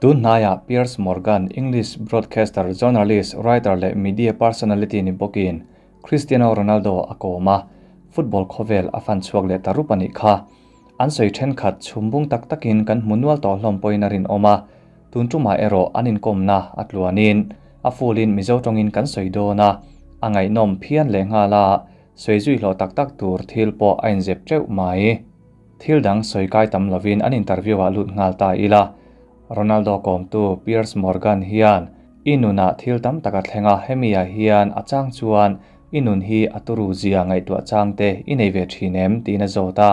Tun hnaiah Piers Morgan, English broadcaster, journalist, writer leh media personality ni bawkin Cristiano Ronaldo a kawm a, football khawvel a fan chhuak leh ta rup a nih kha. An sawi thenkhat chhumbung tak takin kan hmu nual tawh hlawm pawhin a rinawm a, tun tumah erawh an inkawmna a tluanin a full-in Mizo tawngin kan sawi dawn a, a ngaihnawm phian lehnghal a, sawi zui hlawh tak tak tur thil pawh a inzep teuh mai. Thil dang sawi kai tam lovin an interview-ah lut nghal ta ila. Ronaldo kawmtu Piers Morgan hian i nunah thil tam tak a thleng a, hemi-ah hian a chang chuan i nun hi a turu zia ngaihtuah chang te i nei ve thin em? tiin a zawt a.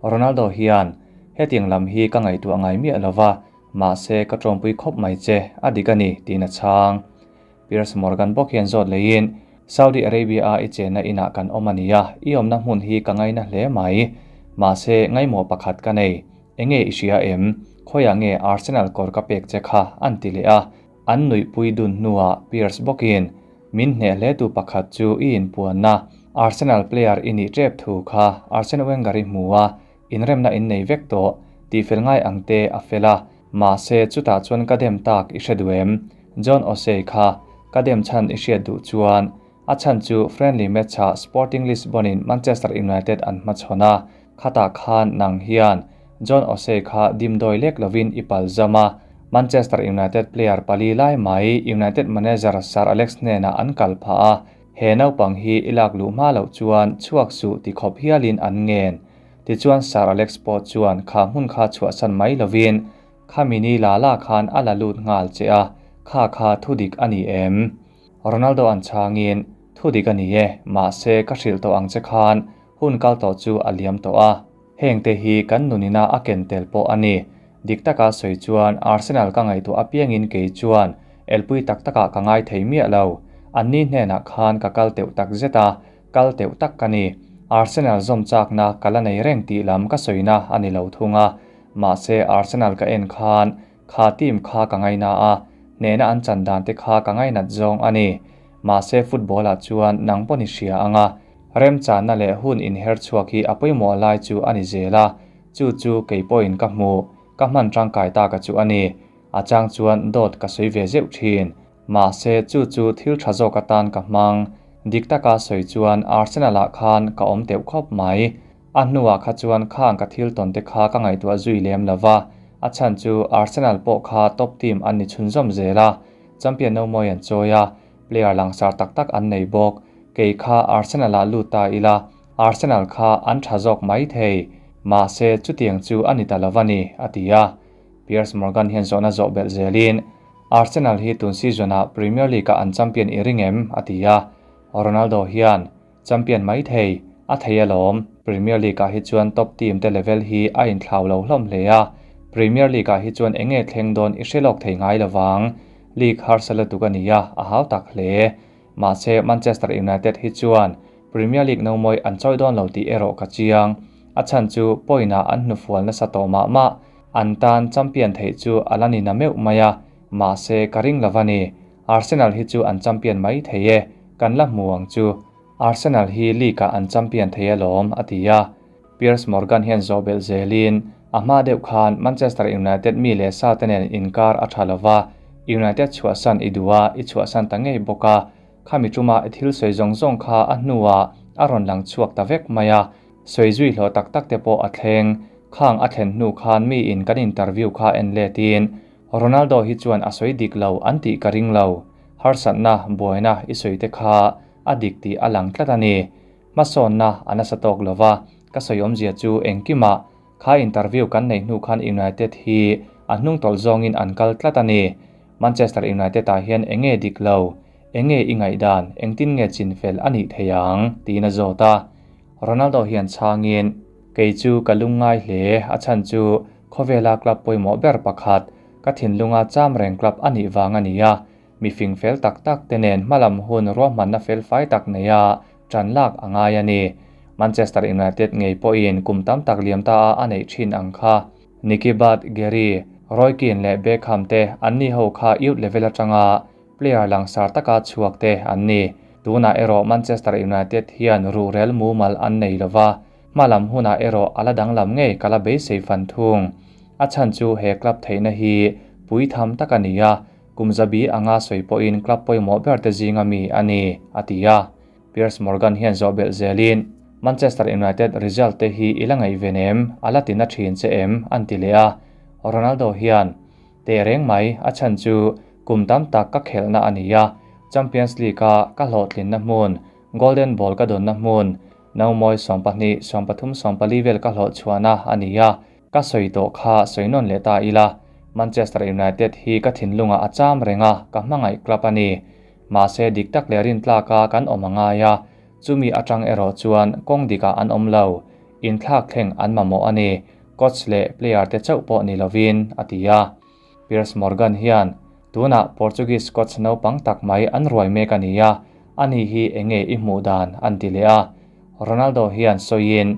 Ronaldo hian, Hetiang lam hi ka ngaihtuah ngai miah lova, mahse ka tawmpui khawp mai che, a dik a ni, tiin a chhang. Piers Morgan bawk hian zawt leiin, Saudi Arabia-a i chenna inah kan awm a nia, i awmna hmun hi ka ngaina hle mai. Mahse, ngaimawh pakhat ka nei. Enge i hria em? Khawiah nge Arsenal kawr ka pek che kha? an ti leh a. An nuihpui dun hnuah Piers bawkin, Min hneh hletu pakhat chu i inpuanna, Arsenal player i nih tep thu kha Arsene Wenger i hmu a, inremna in nei vek tawh, tihfel ngai ang te a fel a. Mahse, chutah chuan ka dem tak i hre duh em? John Osei kha ka dem chhan i hriat duh chuan a chhan chu friendly match-ah Sporting Lisbon-in Manchester United an hmachhawn a, khatah khan nang hian John Osei kha dimdawi lek lovin i pal zam a, Manchester United player pali lai mai United manager Sir Alex hnenah an kal phah a, he naupang hi i lak luh hma loh chuan chhuak suh ti khawp hialin an ngen. Tichuan Sir Alex pawh chuan kha hmun kha chhuahsan mai lovin Khami ni la la khan a la lut nghal che a, kha kha thudik a ni em? Ronaldo an chhangin, Thudik a ni e, mahse ka hrilh tawh ang che khan hun kal tawh chu a liam tawh a. Hengte hi kan nunina a ken tel pawh a ni. Dik taka sawi chuan Arsenal ka ngaihtuah apiangin kei chuan elpui tak takah ka ngai thei miah lo. Anni hnenah khan ka kal teuh tak zet a, kal teuh tak ka ni. Arsenal zawm chakna ka la nei reng tih lam ka sawina a ni lo thung a. Mahse Arsenal ka en khan kha team kha ka ngaina a, hnehna an chan dan te kha ka ngainat zawng a ni. Mahse football ah chuan nang pawh ni hria ang a, remchanna leh hun inher chhuak hi a pawimawh lai chu a ni zel a, chu chu kei pawhin ka hmu, ka hman tangkai ta ka chu a ni. A chang chuan dawt ka sawi ve zeuh thin. Mahse chu chu thil tha zawk atan ka hmang. Dik taka sawi chuan Arsenal ah khan ka awm teuh khawp mai. A hnuah kha chuan khang ka thil tawn te kha ka ngaihtuah zui lem lo va, a chhan chu Arsenal pawh kha top team an ni chhunzawm zel a, champion no mawi an chawi a, player langsar tak tak an nei bawk. Kei kha Arsenal ah lut ta ila, Arsenal kha an tha zawk mai thei. Mahse chutiang chu a ni ta lo va ni, a ti a. Piers Morgan hian zawhna zawh belh zelin, Arsenal hi tun season ah Premier League ah an champion i ring em? a ti a. Ronaldo hian, Champion mai thei, a thei alawm. Premier League ah hi chuan top team te level hi a inthlau lo hlawm hle a, Premier League ah hi chuan enge thleng dawn i hre lawk thei ngai lovang. League harsa lutuk a ni a, a hau tak hle. Mahse Manchester United hi chuan Premier League no mawi an chawi dawn lo tih erawh ka chiang. A chhan chu point ah an hnufual nasa tawh mah mah. An tan champion theih chu a la ni na meuh mai a, mahse ka ring lo va ni. Arsenal hi chu an champion mai thei e, kan la hmu ang chu. Arsenal hi league ah an champion thei alawm, a ti a. Piers Morgan hian zawh belh zelin, a hma deuh khan Manchester United mi leh sa te nen inkar a tha lova, United chhuahsan i duh a, i chhuahsan ta ngei bawk a. Khami tuma i thil sawi zawng zawng kha a hnuah a rawn lang chhuak ta vek mai a, sawi zui hlawh tak tak te pawh a thleng. Khang a thlen hnu khan miin kan interview kha en letin, Ronaldo hi chuan a sawi dik lo an tih ka ring lo. Harsatna, buaina i sawi te kha a dik tih a lang tlat a ni. Hmasawnna a nasa tawk lo va, ka sawi awmzia chu engkimah kha interview kan neih hnu khan United hi a hnung tawlh zawngin an kal tlat a ni. Manchester United ah hian enge dik lo, enge i ngaihdan, engtin nge chinfel a nih thei ang? tiin a zawt a. Ronaldo hian chhangin, Kei chu ka lungngai hle, a chhan chu khawvela club pawimawh ber pakhat, ka thinlunga cham reng club a nih vang a ni a, mi fing fel tak tak te nen hmalam hun ruahmanna fel fai tak neia tan lak a ngai a ni. Manchester United ngei pawhin kum tam tak liam ta a a neih thin ang kha. Nicky Butt, Gary, Roy Keane leh Beckham te anni ho kha youth level atanga Player langsar taka chhuak te an ni. Tunah erawh Manchester United hian ruhrel mumal an nei lo va, hmalam hunah erawh a la danglam ngei ka la beisei fan thung. A chhan chu he club theihna hi Puitham tak a ni a, kum zabi anga sawi pawhin club pawimawh ber te zinga mi a ni, a ti a. Piers Morgan hian zawh belh zelin, Manchester United result te hi i la ngaihven em? A la ti na thin che em? An ti leh a. Ronaldo hian, Teh reng mai, a chhan chu kum tam tak ka khelhna a ni a, Champions League-a ka hlawhtlinna hmun, Golden Ball ka dawnna hmun, Nomawi 12, 13, 14 vel ka hlawhchhuahna a ni a, Ka sawi tawh kha sawi nawn leh ta ila, Manchester United hi ka thinlungah a cham reng a, ka hmangaih club a ni. Mahse dik tak leh rintlaka kan awm a ngai a, chumi atang erawh chuan kawng dikah an awm lo, inthlak thleng an mamawh a ni, coach leh player te chauh pawh ni lovin, a ti a. Piers Morgan hian, Tunah Portuguese coach naupang tak mai an ruai mek a ni a, ani hi enge i hmuh dan? an ti leh a. Ronaldo hian sawiin,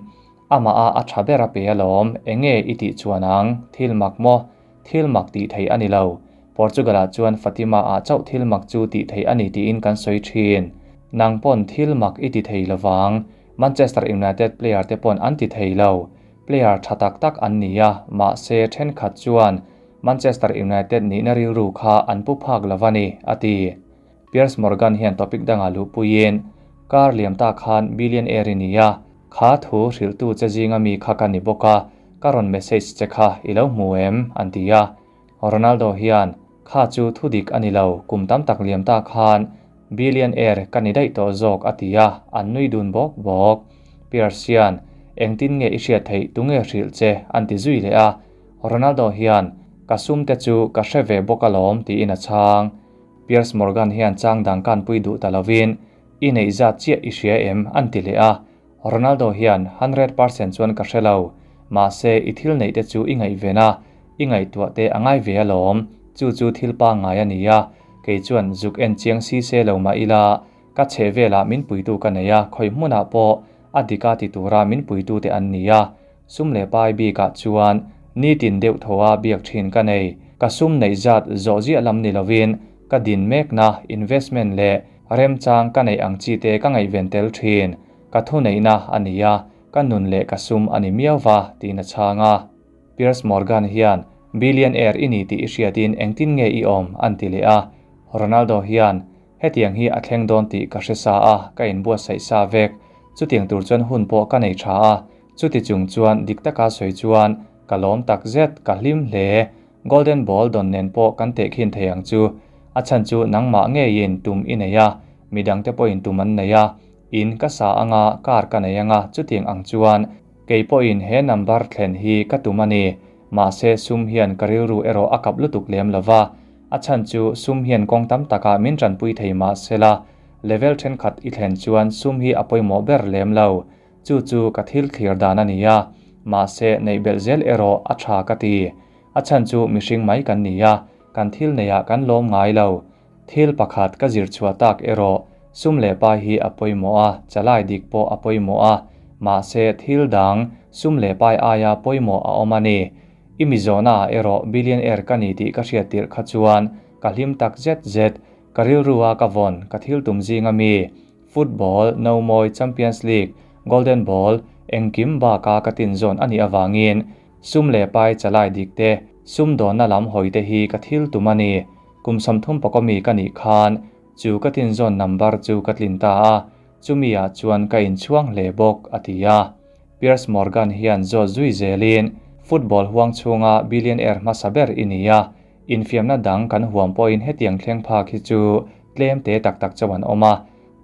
Amah a a tha ber a pe alawm, enge i tih chuan ang, thil mak maw? Thil mak tih theih a ni lo. Portugal ah chuan Fatima ah chauh thil mak chu tih theih a ni tiin kan sawi thin. Nang pawn thil mak i ti thei lovang, Manchester United player te pawn an ti thei lo. Player tha tak tak an ni a, mahse thenkhat chuan Manchester United nihna rilru kha an pu phak lo a ni, a ti. Piers Morgan hian topic dangah luhpuiin, Kar liam ta khan billionaire i ni a, kha thu hrilhtu che zinga mi kha ka ni bawk a, ka rawn message che kha i lo hmu em? an ti a. Ronaldo hian, Kha chu thu dik a ni lo, kum tam tak liam ta khan billionaire ka ni daih tawh zawk a ti a, an nui dun bawk bawk. Piers hian, Engtin nge i hriat theih tunge hrilh che? an ti zui leh a. Ronaldo hian, Ka sum te chu ka hre ve bawk alawm tiin a chhang. Piers Morgan hian chang dang kanpui duh ta lovin, I neih zat chiah i hria em? an ti leh a. Ronaldo hian, 100% chuan ka hre lo. Mahse, i thil neih te chu i ngaihven a, i ngaihtuah te a ngai ve alawm. Chu chu thil pangngai a ni a, kei chuan zuk en chiang si se lo mah ila, ka chheh velah min puitu ka nei a, khawi hmunah pawh a dika ti tura min puitu te an ni a. Sum leh pai bikah chuan nitin deuh thaw a biak thin ka nei. Ka sum neih zat zawh ziah lam ni lovin ka din mekna investment leh remchang ka neih ang chi te ka ngaihven tel thin. Ka thuneihna a ni a, ka nun leh ka sum a ni miau va, tiin a chhang a. Piers Morgan hian, Billionaire i ni tih i hriatin engtin nge i awm? an ti leh a. Ronaldo hian, Hetiang hi a thleng dawn tih ka hre sa a, ka inbuatsaih sa vek. Chutiang tur chuan hun pawh ka nei tha a, Chuti chung chuan dik taka sawi chuan ka lawm tak zet, ka hlim hle. Golden Ball dawn nen pawh kan tehkhin thei ang chu. A chhan chu nangmah ngeiin tum i nei a, midangte pawhin tum an nei a. In ka sa anga, car ka nei anga, chutiang ang chuan kei pawhin he number thlen hi ka tum a ni. Mahse sum hian ka rilru erawh a kap lutuk lem lo va. A chhan chu sum hian kawng tam takah min tanpui thei mahsela, level thenkhat i thlen chuan sum hi a pawimawh ber lem lo. Chu chu ka thil thlir dan a ni a, mahse neih belh zel erawh a tha ka ti. A chhan chu mihring mai kan ni a, kan thil neihah kan lawm ngai lo. Thil pakhat ka zir chhuah tak erawh sum leh pai hi a pawimawh a, chalai dik pawh a pawimawh a, mahse thil dang sum leh pai aia pawimawh a awm a ni. I mi zawhnaah erawh billionaire ka ni tih ka hriat tirh kha chuan ka hlim tak zet zet. Ka rilrua ka vawn ka thil tum zinga mi. Football, Nomawi, Champions League, Golden Ball, engkim baka ka tin zawn a nih avangin sum leh pai chalai dik te, sum dawnna lam hawi te hi ka thil tum a ni. Kum 30 pakawmi ka nih khan chu ka tin zawn number chu ka tlin ta a, chumi ah chuan ka inchhuang hle bawk, a ti a. Piers Morgan hian zawt zui zelin, Football huang chhunga billionaire hmasa ber i ni a, Infiamna dang kan huam pawhin hetiang thleng phak hi chu tlem te tak tak chauh an awm a.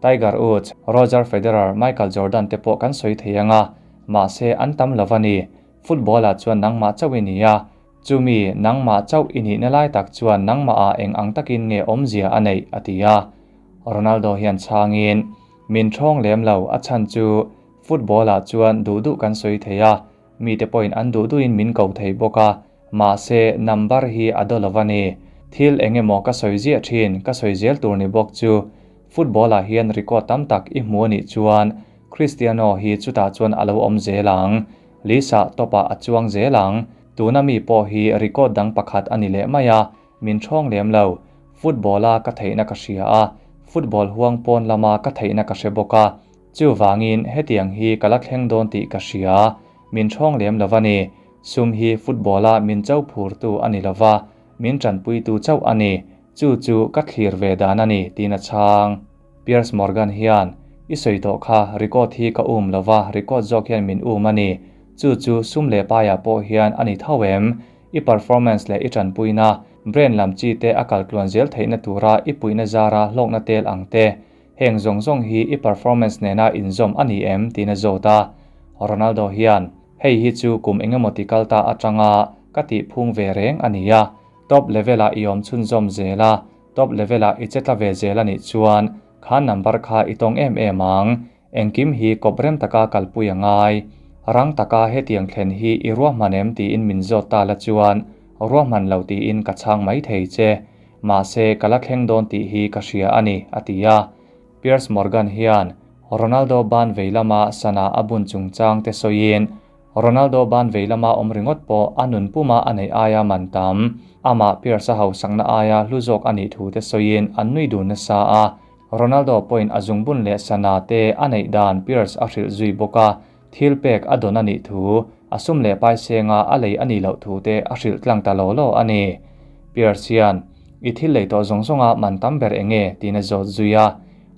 Tiger Woods, Roger Federer, Michael Jordan te pawh kan sawi thei ang a, mahse an tam lo a ni. Football ah chuan nangmah chauh i ni a, chumi nangmah chauh i nihna lai tak chuan nangmah ah eng ang takin nge awmzia a neih, a ti a. Ronaldo hian chhangin, Min thawng lem lo, a chhan chu football ah chuan duh duh kan sawi thei a, mite pawhin an duh duhin min ko thei bawk a, Mahse, number hi a daw lo a ni. Thil eng emaw ka sawi ziah thin, ka sawi zel tur ni bawk chu. Football ah hian record tam tak i hmu a nih chuan Cristiano hi chutah chuan a lo awm zel ang. Lisa top ah a chuang zel ang. Tuna mi pawh hi record dang pakhat a ni leh mai a, min thawng lem lo. Football a ka theihna ka hria a, football huang pawn lama ka theihna ka hre bawk a. Chuvangin hetiang hi ka la thleng dawn tih ka hria. Min thawng lem lo a ni. Sum hi football-a min cho phurtu a ni lova, min tanpuitu chauh a ni. Chu chu ka thlir ve dan a ni, tiin a chhang. Piers Morgan hian, I sawi tawh kha, record hi ka um lo va, record zawk hian min um a ni. Chu chu sum leh paiah pawh hian a ni tho em? I performance leh i tanpuina, brand lam chi te a kal tluan zel theihna tura i puihna zara hlawkna tel ang te, heng zawng zawng hi i performance nena inzawm a ni em? tiin a zawt a. Ronaldo hian, Hei hi chu kum engemaw ti kal ta atanga ka tih phung ve reng a ni a, top level-ah i awm chhunzawm zel a, top level-ah i che tla ve zel a nih chuan kha number kha i tawng em em ang. Engkim hi kawp rem taka kalpui a ngai. Rang taka hetiang thlen hi i ruahman em tiin min zawt ta la chuan ruahman lo tiin ka chhang mai thei che. Mahse ka la thleng dawn tih hi ka hria a ni, a ti a. Piers Morgan hian Ronaldo ban vei lama sana a bun chungchang te sawiin, Ronaldo ban vei lama awm ringawt pawh a nun puma a neih aia man tam, amah Piers-a hausakna aia hlu zawk a nih thu te sawiin an nui dun nasa a. Ronaldo pawhin a zungbun leh sana te a neih dan Piers a hrilh zui bawk a, thil pek a dawn a nih thu, a sum leh paisenga a lei a nih loh thu te a hrilh tlang ta law law a ni. Piers hian, I thil lei tawh zawng zawnga man tam ber eng nge? tiin a zawt zui a.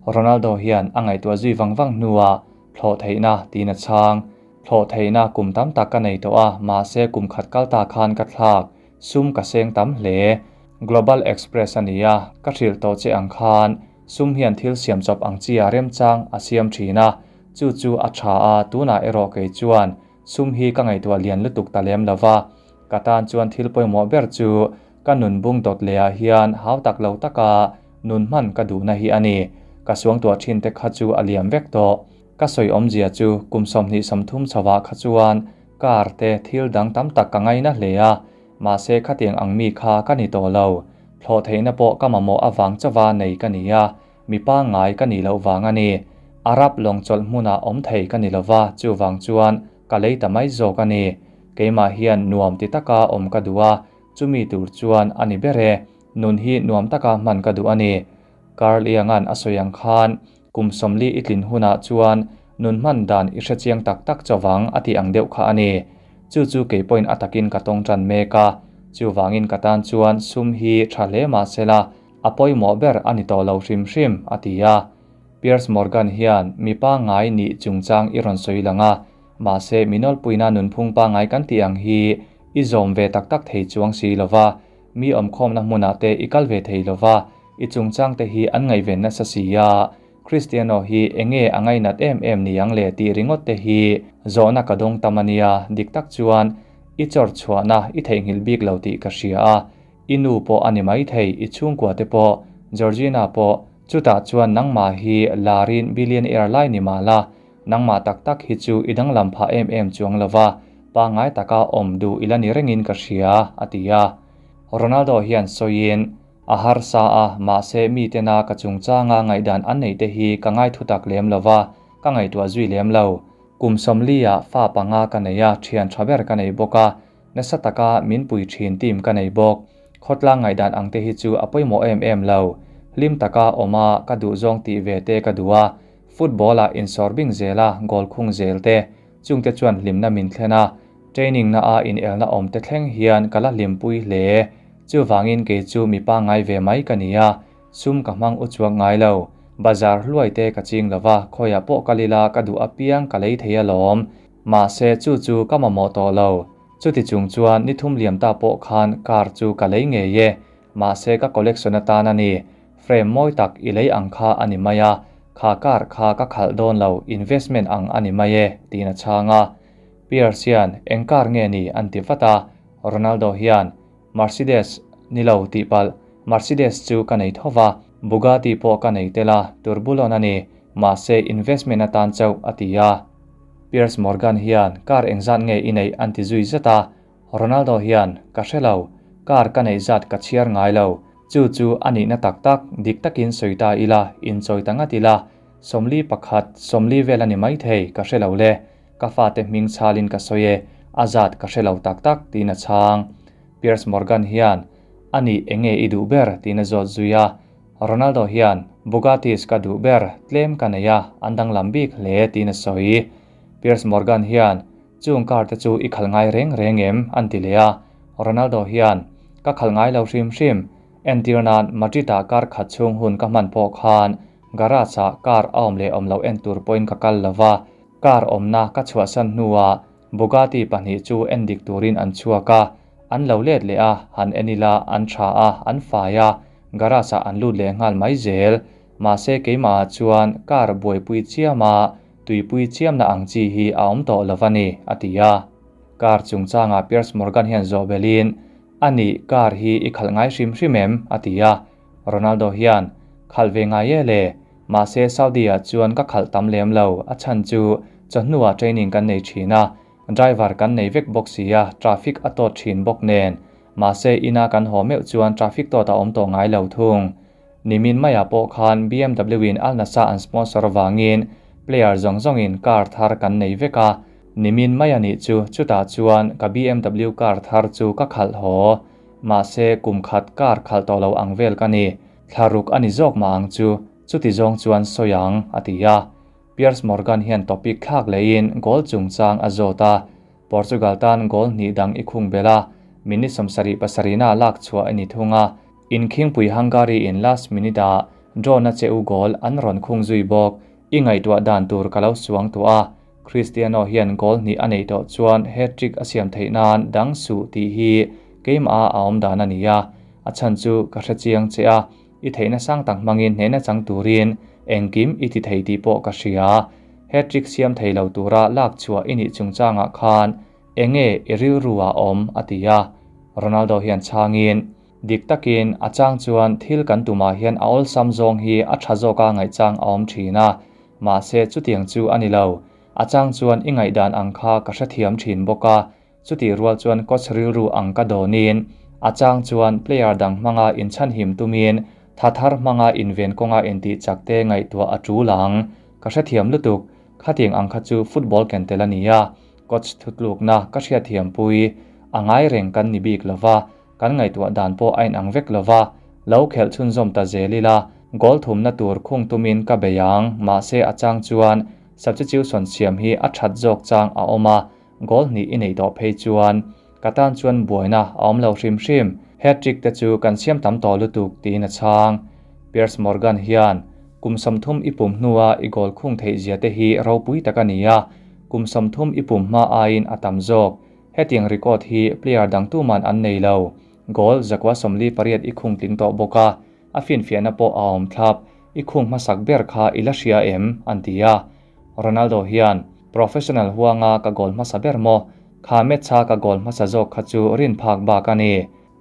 Ronaldo hian a ngaihtuah zui vang vang hnuah thlawh theihna tiin a chhang. Thlawh theihna kum tam tak ka nei tawh a, mahse kum khat kal ta khan ka thlak, sum ka seng tam hle. Global Express a ni a, ka hrilh tawh che ang khan sum hian thil siam chawp ang chi a remchang a siam thin a, chu chu a tha a, tunah erawh kei chuan sum hi ka ngaihtuah lian lutuk ta lem lo va, ka tan chuan thil pawimawh ber chu ka nun bung dawt leh ah hian hau tak lo taka nun hman ka duhna hi a ni. Ka suangtuah thin te kha chu a liam vek tawh. Ka sawi awmzia chu kum 23 chhovah kha chuan car te thil dang tam tak ka ngaina hle a, mahse khatiang ang mi kha ka ni tawh lo. Thlawh theihna pawh ka mamawh avang chauva nei ka ni a, mi pangngai ka nih loh vang a ni. Arab lawng chawlh hmunah awm thei ka ni lova, chuvang chuan ka lei ta mai zawk a ni. Keimah hian nuam ti taka awm ka duh a, chumi tur chuan a ni ber e. Nun hi nuam taka hman ka duh a ni. Carl Ianga'n a sawi ang khan Kum 40 i tlin hunah chuan nun hman dan i hrechiang tak tak chawang a tih ang deuh kha a ni. Chu chu kei pawhin a takin ka tawng tan mek a, chuvangin ka tan chuan sum hi tha hle mah sela a pawimawh ber a ni tawh lo hrim hrim, a ti a. Piers Morgan hian mi pangngai nih chungchang i rawn sawi lang a, mahse mi nawlpuina nunphung pangngai kan tih ang hi i zawm ve tak tak thei chuang si lova, mi awmkhawmna hmunah te i kal ve thei lova, I chungchang te hi an ngaihven nasa si a, Cristiano hi enge a ngainat em em ni ang le tih ringawt te hi zawhna ka dawng tam a nia, dik tak chuan i chawr chhuahna i theihnghilh bik lo tih ka hria a, i nu pawh a ni maithei, i chhungkua te pawh, Georgina pawh, chutah chuan nangmah hi larin billionaire lai ni mah la, nangmah tak tak hi chu i danglam phah em em chuang lo va, pangngai taka awm duh i la ni rengin ka hria, a ti a. Ronaldo hian sawiin. A harsa a, mahse mitena ka chungchanga ngaihdan an neih te hi ka ngai thutak lem lo va, ka ngaihtuah zui lem lo. Kum 40 ah fa panga ka nei a, thian tha ber ka nei bawk a, nasa taka min pui thin team ka nei bawk. Khawtlang ngaihdan ang te hi chu a pawimawh em em lo. Hlim taka awm a, ka duhzawng tih ve te ka duh a, football ah insawr bing zel a, goal khung zel te, chungte chuan hlimna min thlen a, training na a inelna awm te thleng hian ka la hlimpui hle. Chuvangin kei chu mi pangngai ve mai ka ni a, sum ka hmang u chuak ngai lo. Bazar hluai te ka ching lo va, khawiah pawh kal ila ka duh apiang ka lei thei alawm. Mahse chu chu ka mamawh tawh lo. Chuti chung chuan ni thum liam ta pawh khan car chu ka lei ngei e. Mahse ka collection atan a ni. Frame mawi tak i lei ang kha a ni mai a, kha car kha ka khalh dawn lo, investment ang a ni mai e, tiin a chhang a. Pierce hian eng car nge ni an ti vat a, Ronaldo hian Mercedes ni lo tih palh, Mercedes chu ka nei tho va, Bugatti pawh ka nei tel a, Turbulon a ni, mahse investment atan chauh a ti a. Piers Morgan hian car engzat nge i neih an ti zui zet a, Ronaldo hian ka hre lo, car ka neih zat ka chhiar ngai lo, chu chu a nihna tak tak, dik takin sawi ta ila, inchawi ta ngat ila, 41, 40 vel a ni maithei, ka hre lo le. Ka fate hming chhalin ka sawi e, a zat ka hre lo tak tak, tiin a chhang. Piers Morgan hian, A nih enge i duh ber? tiin a zawt zui a. Ronaldo hian, Bugattis ka duh ber, tlem ka nei a, an danglam bik hle, tiin a sawi. Piers Morgan hian, Chung car te chu i khalh ngai reng reng em? an ti leh a. Ronaldo hian, Ka khalh ngai lo hrim hrim. Entir nan Madrid-ah kar khat chhung hun ka hman pawh khan garage-ah car a awm leh awm loh en tur pawhin ka kal lo va, car awmna ka chhuahsan hnuah Bugatti pahnih chu en dik turin an chhuak a, an lo let leh a, han en ila an tha a, an fai a, garage-ah an lut leh nghal mai zel. Mahse keimahah chuan car buaipui chiama tuipui chiamna ang chi hi a awm tawh lo va ni, a ti a. Car chungchangah Piers Morgan hian zawh belhin, A nih, car hi i khalh ngai hrim hrim em? a ti a. Ronaldo hian, Khalh ve ngai e le. Mahse Saudi-ah chuan ka khalh tam lem lo, a chhan chu chawhnuah training kan nei thin a, driver kan nei vek bawk si a, traffic a tawt thin bawk nen. Mahse ina kan haw meuh chuan traffic tawt a awm tawh ngai lo thung. Nimin maiah pawh khan BMW in Al Nassr an sponsor avangin player zawng zawngin car thar kan nei vek a, nimin mai a nih chu chutah chuan ka BMW car thar chu ka khalh haw. Mahse kum khat car khalh tawh lo ang vel ka ni, thlaruk a ni zawk mah ang chu, chuti zawng chuan sawi ang, a ti a. Piers Morgan hian topic thlak lehin goal chungchang a zawt a, Portugal tan goal hnih dang i khung belh a, minute 77 na lak chhuah a ni thung a, inkhingpui Hungary in last minute ah draw na che u goal an rawn khung zui bawk, i ngaihtuah dan tur ka lo suang tuah a, Cristiano hian goal hnih a neih tawh chuan hat-trick a siam theih nan dang suh tih hi keimah a awm dan a ni a, a chhan chu ka hre chiang che a, i theihna sang tak hmangin hnehna chang turin engkim i ti thei tih pawh ka hria. Hat-trick siam thei lo tura lak chhuah i nih chungchangah khan enge i rilru ah awm? a ti a. Ronaldo hian chhangin, Dik takin, a chang chuan thil kan tumah hian a awlsam zawng hi a tha zawka ngaihchang a awm thin a, mahse chutiang chu a ni lo. A chang chuan i ngaihdan ang kha ka hrethiam thin bawk a, Chutih rual chuan coach rilru ang ka dawnin, a chang chuan player dang hmanga inchhanhim tumin tha thar hmanga inven kawnga intih chak te ngaihtuah a tul ang. Ka hrethiam lutuk, khatiang ang kha chu football ken tel a ni a, coach thutlukna ka hriatthiampui a ngai reng kan ni bik lova, kan ngaihtuah dan pawh a inang vek lova, lo khelh chhunzawm ta zel ila, goal thumna tur khung tumin ka bei ang, mahse a chang chuan substitution siam hi a that zawk chang a awm a, Goal hnih i neih tawh phei chuan ka tan chuan buaina a awm lo hrim hrim. Hat-trick te chu kan siam tam tawh lutuk tiin a chhang. Piers Morgan hian kum 30 i pum hnua i goal khung theih zia te hi ropui tak a ni a, kum 30 i pum hma aiin a tam zawk. Hetiang record hi player dang tuman an nei lo. Goal 148 i khung tling tawh bawk a, a finfiahna pawh a awm thlap. I khung hmasak ber kha i la hria em? an ti a. Ronaldo hian professional huanga ka goal hmasa ber maw? Kha match-a ka goal hmasa zawk kha chu rin phak bak a ni.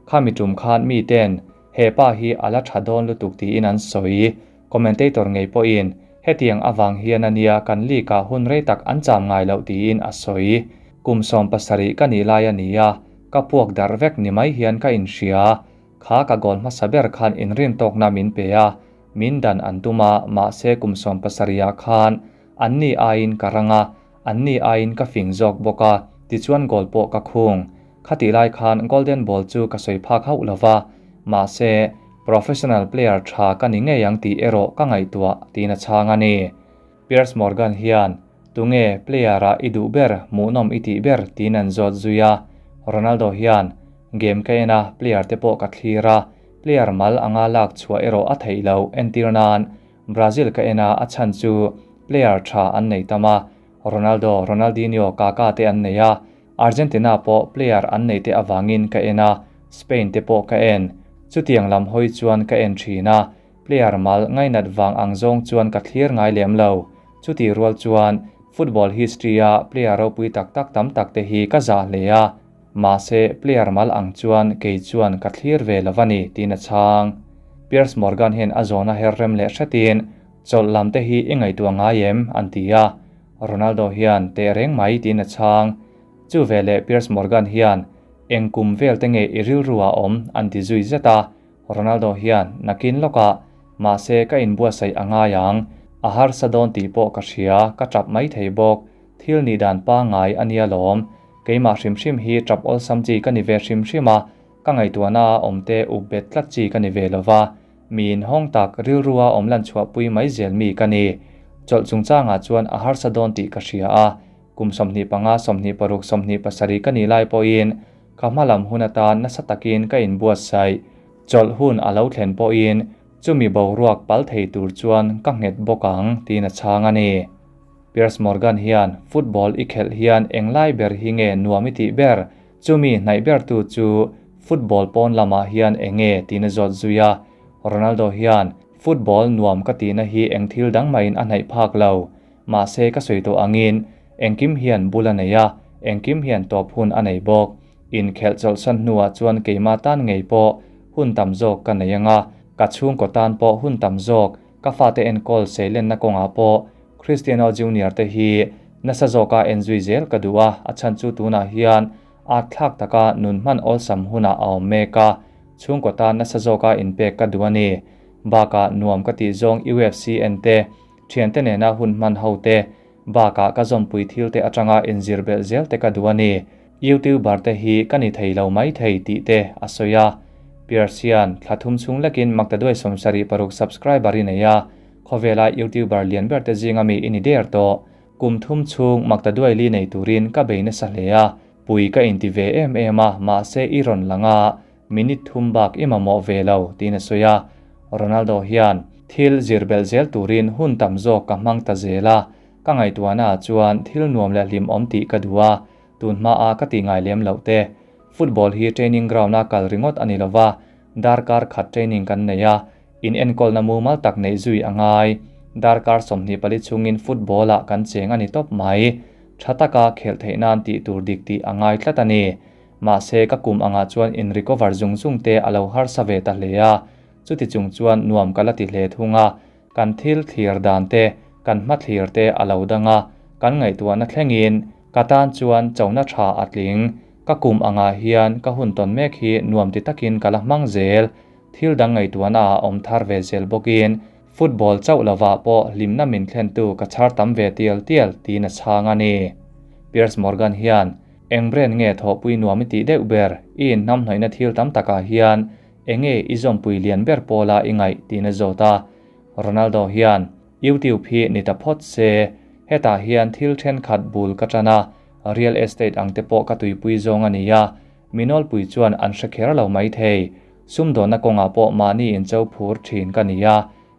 Khami tum khan mi ten he pa hi a la tha dawn lutuk tiin an sawi. Commentator ngei pawhin hetiang avang hian a nia kan league-ah hun rei tak an cham ngai loh tiin a sawi. Kum 70 ka nih lai a ni a, ka puak darh vek ni mai hian ka inhria. Kha ka goal hmasa ber khan inrintawkna min pe a, Min dan an tum a, mahse kum 70 ah khan anni aiin ka rang a, anni aiin ka fing zawk bawk a, tichuan goal pawh ka khung. Khatih lai khan Golden Ball chu ka sawi phak hauh lo va, mahse professional player tha ka ni ngei ang tih erawh ka ngaihtuah, tiin a chhang a ni. Piers Morgan hian, Tunge player-ah i duh ber, hmuhnawm i tih ber? tiin an zawt zui a. Ronaldo hian, Game ka en a, player te pawh ka thlir a, Player mal anga lak chhuah erawh a theih loh. Entir nan, Brazil ka en a, a chhan chu player tha an nei tam a, Ronaldo, Ronaldinho, Kaka te an nei a, Argentina pawh player an nei te avangin ka en a, Spain te pawh ka en. Chutiang lam hawi chuan ka en thin a, player mal ngainat vang ang zawng chuan ka thlir ngai lem lo. Chutih rual chuan football history-a player ropui tak tak tam tak te hi ka zah hle a. Mahse, player mal ang chuan kei chuan ka thlir ve lo a ni, tiin a chhang. Piers Morgan hian a zawhna her rem leh hretin, Chawlh lam te hi i ngaihtuah ngai em? an ti a. Ronaldo hian, Teh reng mai, tiin a chhang. Chu veleh Piers Morgan hian, Eng kum vel te nge i rilru ah awm? an ti zui zet a. Ronaldo hian, Nakin lawkah, mahse ka inbuatsaih a ngai ang. A harsa dawn tih pawh ka hria, ka tap mai thei bawk. Thil nih dan pangngai a nia lawm. Keimah hrim hrim hi tap awlsam chi ka ni ve hrim hrim a, ka ngaihtuahna a awm te up bet tlat chi ka ni ve lo va, mi inhawng tak rilrua awm lan chhuahpui mai zel mi ka ni. Chawlh chungchangah chuan a harsa dawn tih ka hria a, kum 25, 26, 27 ka nih lai pawhin Ka hmalam hun atan nasa takin ka inbuatsaih. Chawlh hun a lo thlen pawhin chumi boruak pal thei tur chuan ka nghet bawk ang, tiin a chhang a ni. Piers Morgan hian football i khelh hian englai ber hi nge nuam i tih ber? Chumi hnaih bertu chu football pawn lamah hian enge tiin a zawt zui a. Ronaldo hian football nuam ka tihna hi eng thil dang mahin a hnaih phak lo. Mahse ka sawi tawh angin engkim hian bul a nei a, engkim hian tawp hun a nei bawk. Inkhelh chawlhsan hnuah chuan keimah tan ngei pawh hun tam zawk ka nei anga, ka chhungkaw tan pawh hun tam zawk ka fate enkawl seilenna kawngah pawh Cristiano Junior te hi nasa zawka enzui zel ka duh a, a chhan chu tunah hian at thlak taka nun hman awlsam hunah a awm mek a, chhungkaw tan nasa zawka inpek ka duh a ni. Bakah nuam ka tih zawng UFC en te, thiante nena hun hman ho te, bakah ka zawmpui thil te atanga inzir belh zel te ka duh a ni. YouTuber te hi ka ni thei lo mai thei tih te a sawi a. Piers hian thla thum chhung lekin maktaduai 76 subscriber i nei a, khawvela YouTuber lian ber te zinga mi i ni der tawh. Kum thum chhung maktaduai li nei turin ka bei nasa hle a, pui ka inti ve em em a, mahse i rawn langa minute thum bak i mamawh ve lo tiin a sawi a. Ronaldo hian thil zir belh zel turin hun tam zawk ka hmang ta zel a, ka ngaihtuahna ah chuan thil nuam leh hlim awm tih ka duh a, tun hmaa ka ti ngai lem loh te. Football hi training ground a kal ringawt a ni lova, darkar khat training kan nei a, in enkawlna mumal tak neih zui a ngai. Darkar 24 chungin football ah kan cheng a ni tawp mai. Tha taka khelh theih nan tih tur dik tih a ngai tlat a ni. Mahse ka kum angah chuan in recover zung zung te a lo harsa ve ta hle a, chuti chung chuan nuam ka la ti hle thung a, kan thil thlir dan te, kan hma thlir te a lo dang a, kan ngaihtuahna thlengin ka tan chuan chona tha a tling. Ka kum angah hian ka hun tawn mek hi nuam ti takin ka la hmang zel. Thil dang ngaihtuahna ah awm thar ve zel bawkin football chauh lovah pawh hlimna min thlentu ka chhar tam ve tial tial tiin a chhang a ni. Piers Morgan hian eng brand nge thawhpui nuam i tih deuh ber i inhnamhnawihna thil tam takah hian enge i zawmpui lian ber pawla i ngaih tiin a zawt a. Ronaldo hian YouTube hi ni ta phawt se, hetah hian thil thenkhat bul ka tan a, real estate ang te pawh ka tuipui zawng a ni a, minawlpui chuan an hre kher lo mai thei. Sumdawnna kawngah pawh mahni incho phur thin ka ni a,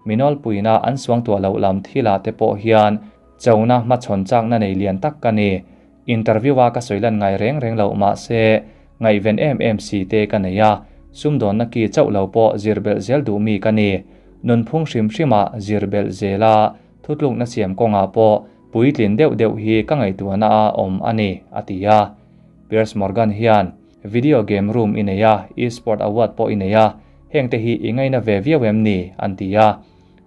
minawlpuina an suangtuah loh lam thilah te pawh hian chona hmachhawn chakna nei lian tak ka ni. Interview a ka sawi lan ngai reng reng loh mahse ngaihven em em si te ka nei a, sumdawnna ki chauh lo pawh zir belh zel duh mi ka ni. Nunphung hrim hrima zir belh zela thutlukna siam kawngah pawh puitlin deuh deuh hi ka ngaihtuahna a awm a ni, a ti a. Piers Morgan hian video game room i nei a, e-sport award pawh i nei a, heng te hi i ngaina ve viau em ni, an ti a.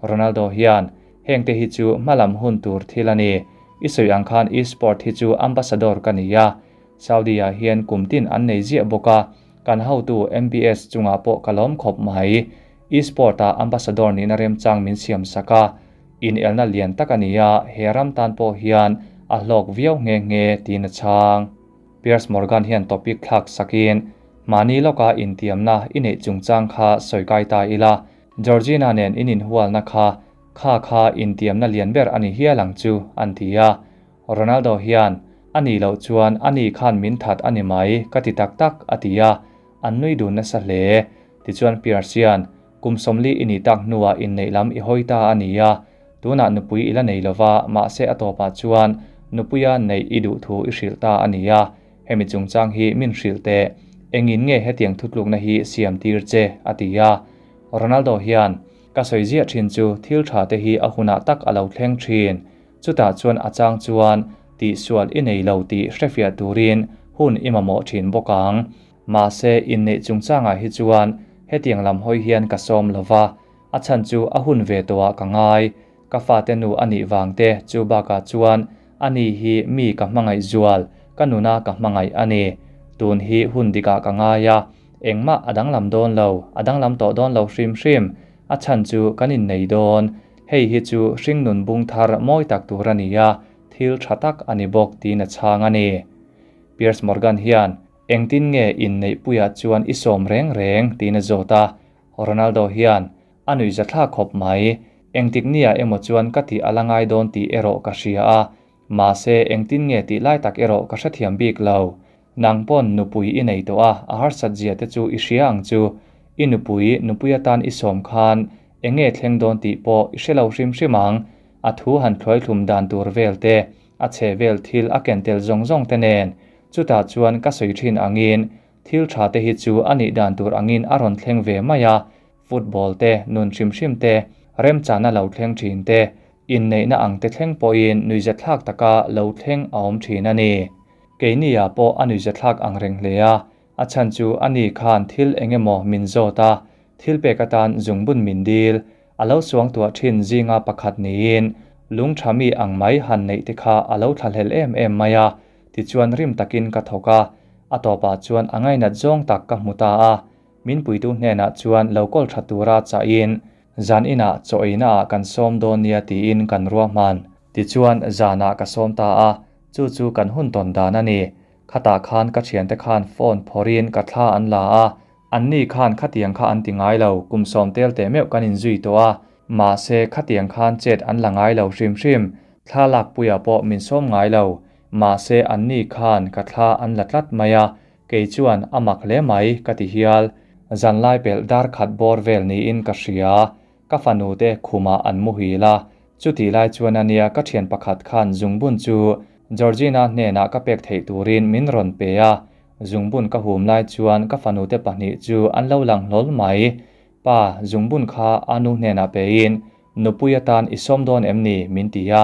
Ronaldo hian heng te hi chu hmalam hun tur thil a ni. I sawi ang khan e-sport hi chu ambassador ka ni a, Saudi ah hian kum tin an nei ziah bawk a, kan hotu MBS chungah pawh ka lawm khawp mai. E-sport ah ambassador nihna remchang min siam sak a, in elna lian tak a ni a, he ram tan pawh hian a hlawk viau nghe nghe tiin a chhang. Piers Morgan hian topic thlak sakin mahni lawka intiamna i neih chungchang kha sawi kai ta ila, Georgina nen in inhualna kha kha kha intiamna lian ber a ni hial ang chu, an ti a. Ronaldo hian a nih loh chuan ani khan min that a ni mai ka ti tak tak a ti a, an nui dun nasa hle. Tichuan Piers hian kum 40 i nih tak hnuah inneih lam i hawi ta a ni a, tunah nupui i la nei lova, mahse a tawpah chuan nupuia neih i duh thu i hrilh ta a ni a, hemi chungchang hi min hrilh teh, engin nge hetiang thutlukna hi siam tir che, a ti a. Ronaldo hian ka sawi ziah thin chu thil tha te hi a hunah tak a lo thleng thin, chutah chuan a chang chuan tih sual i nei lo tih hrefiah turin hun i mamawh thin bawk ang. Mahse inneih chungchangah hi chuan hetiang lam hawi hian ka sawm lova, a chhan chu a hun ve tawhah ka ngai. Ka fate nu a nih vang te chu bakah chuan ani hi mi ka hmangaih zual, ka nuna ka hmangaih a ni. Tun hi hun dikah ka ngai a, engmah a danglam dawn lo, a danglam tawh dawn lo hrim hrim, a chhan chu kan innei dawn. Hei hi chu hring nun bung thar mawi tak tur a ni a, thil tha tak a ni bawk tiin a chhang a ni. Piers Morgan hian engtin nge inneih puiah chuan i sawm reng reng tiin a zawt a. Ronaldo hian a nuih za thlak khawp mai, engtik nia emaw chuan ka tih a la ngai dawn tih erawh ka hria a, mahse engtin nge tih lai tak erawh ka hrethiam bik lo. Nang pawn nupui i nei tawh a, a harsat zia te chu i hria ang chu. I nupui, nupui atan i sawm khan eng nge thleng dawn tih pawh i hre lo hrim hrim ang. A thu han thluaithlum dan tur vel te, a chhe vel thil a ken tel zawng zawng te nen. Chutah chuan ka sawi thin angin thil tha te hi chu a nih dan tur angin a rawn thleng ve mai a, football te, nun hrim hrim te, remchana lo thleng thin te, inneihna ang te thleng pawhin nuihzathlak taka lo thleng a awm thin a ni. Keini-ah pawh a nuihzathlak ang reng hle a, a chhan chu ani khan thil eng emaw min zawt a, thil pek atan zungbun min dil, a lo suangtuah thin zinga pakhat niin lung tha mi ang mai han neih te kha a lo thlahlel em em mai a, tichuan rim takin ka thawk a, a tawpah chuan a ngainat zawng tak ka hmu ta a. Min puitu hnenah chuan lo kawl tha tura chahin zan inah chaw einaah kan sawm dawn nia tiin kan ruahman. Tichuan zanah ka sawm ta a, chu chu kan hun tawn dan a ni. Khatah khan ka thiante khan phone phawrhin ka thla an la a, anni khan khatiang kha an ti ngai lo, kum sawm tel teh meuh kan inzui tawh a, mahse khatiang khan chet an la ngai lo hrim hrim, thla lakpuiah pawh min sawm ngai lo, mahse anni khan ka thla an la tlat mai a, Kei chuan a mak hle mai ka ti hial. Zanlai pelh dar khat bawr vel niin ka hria. Ka fanu te khumah an muhil a. Chutih lai chuan ania ka thian pakhat khan zungbun chu Georgina hnenah ka pek theih turin min rawn pe a. Zungbun ka hum lai chuan ka fanu te pahnih chu an lo lang hlawl mai. Pa, zungbun kha a nu hnenah pein nupui atan i sawm dawn em ni? min ti a.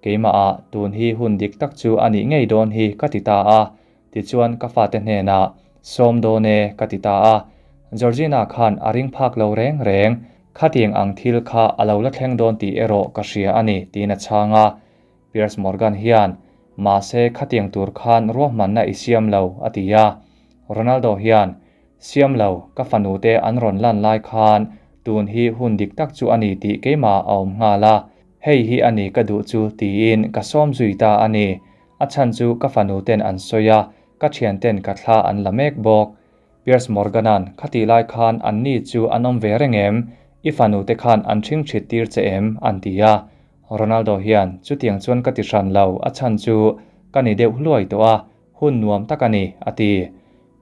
Keimah ah tun hi hun dik tak chu a nih ngei dawn hi ka ti ta a. Tichuan ka fate hnenah, Sawm dawn e, ka ti ta a. Georgina khan a ring phak lo reng reng, Khatiang ang thil kha a lo la thleng dawn tih erawh ka hria a ni, tiin a chhang a. Piers Morgan hian, Mahse khatiang tur khan ruahmanna i siam lo, a ti a. Ronaldo hian, Siam lo, ka fanute an rawn lan lai khan tun hi hun dik tak chu a ni tih keimah a awm nghal a, hei hi a ni ka duh chu, tiin ka sawm zui ta a ni. A chhan chu ka fanu ten an sawi a, ka thian ten ka thla an la mek bawk. Piers Morgan-a'n khatih lai khan an ni chu an awm ve reng em? I fanu te khan an ṭhing ṭhit tir che em? an ti a. Ronaldo hian chutiang chuan ka ti hran lo, a chhan chu ka ni deuh hluai tawh a, hun nuam tak a ni, a ti.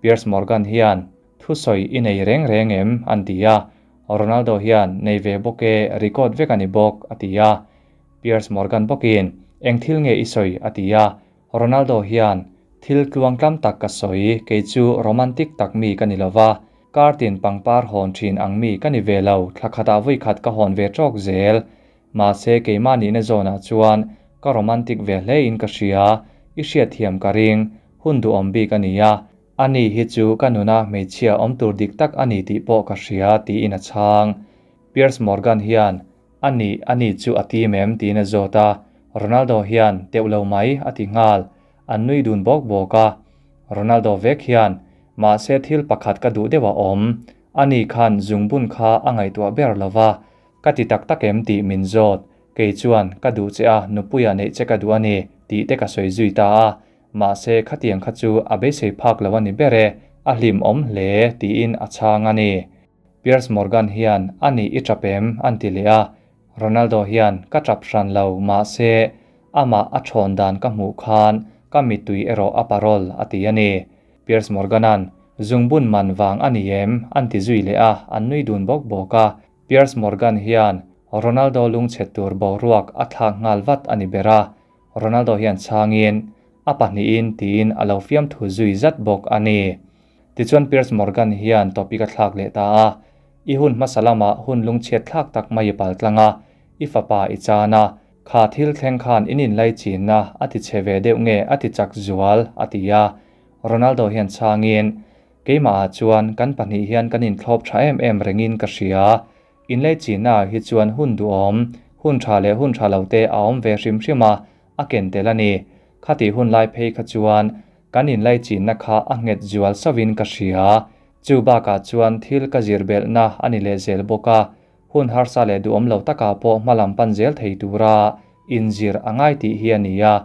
Piers Morgan hian thusawi i nei reng reng em? an ti a. Ronaldo hian nei ve bawk e, record vek a ni bawk, a ti a. Piers Morgan bawkin, Eng thil nge i sawi? a ti a. Ronaldo hian, Thil tluangtlam tak ka sawi, kei chu romantic tak mi ka ni lo va, kar tin pangpar hawn thin ang mi ka ni ve lo, thla khatah vawi khat ka hawn ve tawk zel. Mahse keimah nihna zawnah chuan ka romantic ve hlein ka hria, i hriatthiam ka ring, hun duhawm bik a ni a. Ani hi chu ka nuna hmeichhia awm tur dik tak a ni tih pawh ka hria, tiin a chhang. Piers Morgan hian, A nih, a ni chu a tim em? tiin a zawt a. Ronaldo hian, Teuh lo mai, a ti nghal. An nui dun bawk bawk a. Ronaldo vek hian, Mahse thil pakhat ka duh deuh a awm. A ni khan zungbun kha a ngaihtuah ber lo va. Ka ti tak tak em tih min zawt. Kei chuan, Ka duh che a, nupuia neih che ka duh a ni, tih te ka sawi zui ta a. Mahse khatiang kha chu a beisei phak lo a ni ber e, a hlimawm hle, tiin a chhang a ni. Piers Morgan hian a nih i tap em? an ti leh a, Ronaldo hian ka tap hran lo, mahse amah a thawn dan ka hmuh khan ka mittui erawh a parol a ti a ni. Piers Morgan-a'n zungbun man vang a ni em? an ti zui leh a, an nui dun bawk bawk a. Piers Morgan hian Ronaldo lungchhe tur boruak a thlak nghal vat a ni ber a, Ronaldo hian chhangin a pahnihin tiin a lo fiamthu zui zat bawk a ni. Tichuan Piers Morgan hian topic a thlak leh ta a, I hun hmasa lamah hun lungchhiat thlak tak mai i pal tlang a, i fapa i chan a, kha thil thleng khan in inlaichinna a ti chhe ve deuh nge a ti chak zual, a ti a. Ronaldo hian chhangin, Keimahah chuan kan pahnih hian kan inthlawp tha em em rengin ka hria. Inlaichinna ah hi chuan hun duhawm, hun tha leh hun tha lo te a awm ve hrim hrim a, a ken tel a ni. Khatih hun lai phei kha chuan kan inlaichinna kha a nghet zual sauhin ka hria. Chu bakah chuan thil ka zir belhna a ni leh zel bawk a, hun harsa leh duhawm lo takah pawh hmalam pan zel thei tura inzir a ngai tih hi a ni a,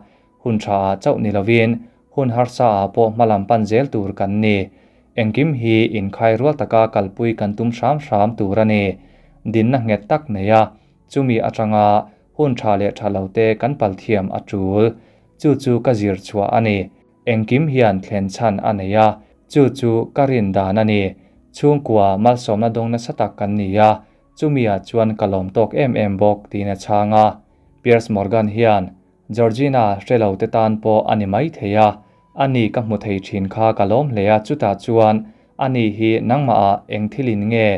hun tha ah chauh ni lovin hun harsa ah pawh hmalam pan zel tur kan ni. Engkim hi inkhai rual taka kalpui kan tum hram hram tur a ni. Dinna nghet tak nei a, chumi atanga hun tha leh tha lo te kan pal thiam a tul. Chu chu ka zir chhuah a ni. Engkim hian thlen chhan a nei a, chu chu ka rin dan a ni. Chhungkua malsawmna dawng nasa tak kan ni a, chumi-ah chuan ka lawm tawk em em bawk, tiin a chhang a. Piers Morgan hian Georgina hre lo te tan pawh a ni mai thei a, ani ka hmu thei thin kha ka lawm hle a, chutah chuan ani hi nangmahah eng thilin nge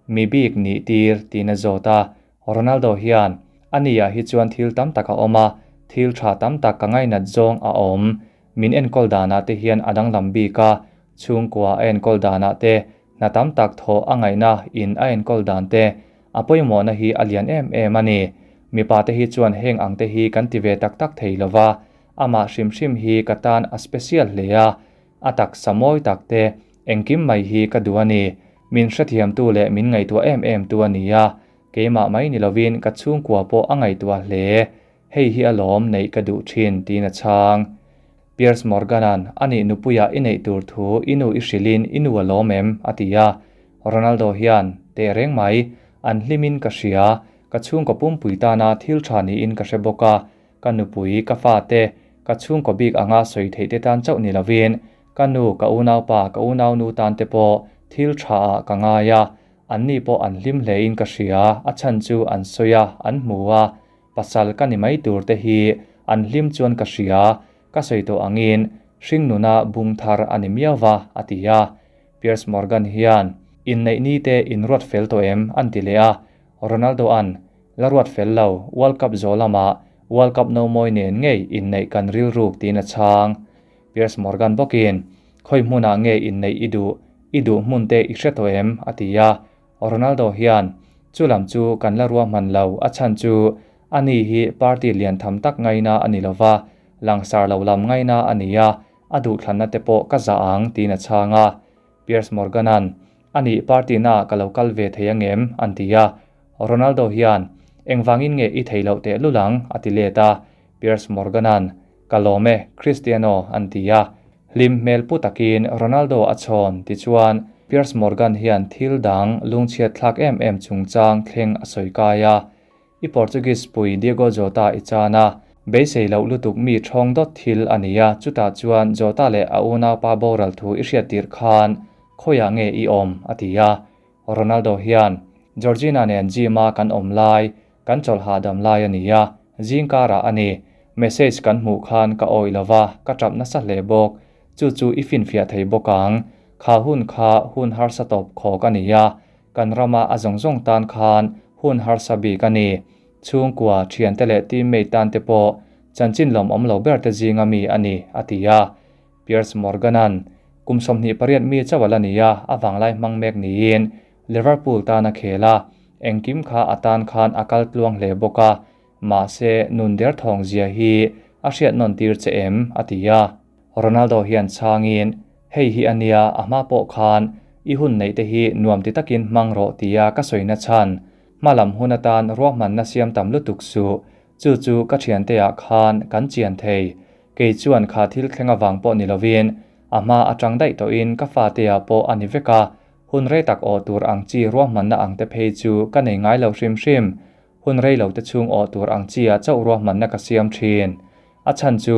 mi bik nih tir tiin a zawt a. Ronaldo hian ani ah hi chuan thil tam tak a awm a, thil tha tam tak ka ngainat zawng a awm. Min enkawl danah te hian a danglam bik a, chhungkua a enkawl danah te, hna tam tak thawh a ngaihna in a enkawl dan te, a pawimawhna hi a lian em em a ni. Mipa te hi chuan heng ang te hi kan ti ve tak tak thei lo va, amah hrim hrim hi ka tan a special hle a, a taksa mawi tak te engkim mai hi ka duh a ni. Min hrethiamtu leh min ngaihtuah em em tu a ni a, keimah mai ni lovin ka chhungkua pawh a ngaihtuah hle. Hei hi a lawm neih ka duh thin tiin a chhang. Piers Morgan-a'n a nih nupuia i neih tur thu i nu i hrilhin i nu a lawm em? a ti a. Ronaldo hian, Teh reng mai, an hlimin ka hria, ka chhungkaw pumpui tana thil tha niin ka hre bawk a, ka nupui, ka fate, ka chhungkaw bik anga sawi theih te tan chauh ni lovin, ka nu, ka unaupa, ka unaunu tan te pawh thil tha ah ka ngai a, anni pawh an hlim hlein ka hria, a chhan chu an sawi a, an hmu a, Pasal ka ni mai tur te hi an hlim chuan ka hria, ka sawi tawh angin hring nuna bung thar a ni miau va, a ti a. Piers Morgan hian, Inneih ni te in ruat fel tawh em? an ti leh a. Ronaldo-a'n, La ruat fel lo, World Cup zawh lamah World Cup no mawi nen ngei inneih kan rilruk tiin a chhang. Piers Morgan bawkin, Khawi hmunah nge inneih i duh? I duh hmun te i hre tawh em? a ti a. Ronaldo hian chu lam chu kan la ruahman lo, a chhan chu ani hi party lian tham tak ngaina a ni lova, langsar lo lam ngaina a ni a, a duhthlanna te pawh ka zah ang tiin a chhang a. Piers Morgan-a'n, Anih party naah ka lo kal ve thei angem? an ti a. Ronaldo hian, Engvangin nge i thei loh tehlul ang? a ti let a. Piers Morgan-a'n, Ka lawm e, Cristiano, an ti a. Hlim hmel pu takin Ronaldo a chhawn tichuan Piers Morgan hian thil dang lungchhiat thlak em em chungchang thleng a sawi kai a. I Portuguese pui Diogo Jota i chan a, beisei loh lutuk mi thawng dawt thil a ni a, chutah chuan Jota leh a unaupa boral thu i hriat tirh khan khawiah nge i awm? a ti a. Ronaldo hian Georgina nen gym-a kan awm lai Kan chawlh hahdam lai a ni a, zing karah a ni. Message kan hmuh khan ka awih lo va, ka tap nasa hle bawk. Chu chu i finfiah thei bawk ang. Kha hun kha hun harsa tawp khawk a ni a, kan rama a zawng zawng tan khan hun harsa bik a ni. Chhungkua, thiante leh teammate tan te pawh chanchin lawmawm lo ber te zinga mi a ni, a ti a. Piers Morgan-a'n kum 28 mi chauh a la ni a, a vanglai hmang mek niin Liverpool tan a khel a, engkim kha a tan khan a kal tluang hle bawk a, mahse nun derthawng zia hi a hriat nawn tir che em? a ti a. Ronaldo hian chhangin, Hei hi a nia, a hma pawh khan i hun neih te hi nuam ti takin hmang rawh tia ka sawina chhan. Hma lam hun atan ruahmanna siam tam lutuk suh, chu chu ka thianteah khan kan chian thei. Kei chuan kha thil thleng avang pawh ni lovin a hma atang daih tawhin ka fateah pawh a ni vek a, Hun rei tak awh tur ang chi ruahmanna ang te phei chu ka nei ngai lo hrim hrim. Hun rei lo te chhung awh tur ang chi ah chauh ruahmanna ka siam thin. A chhan chu,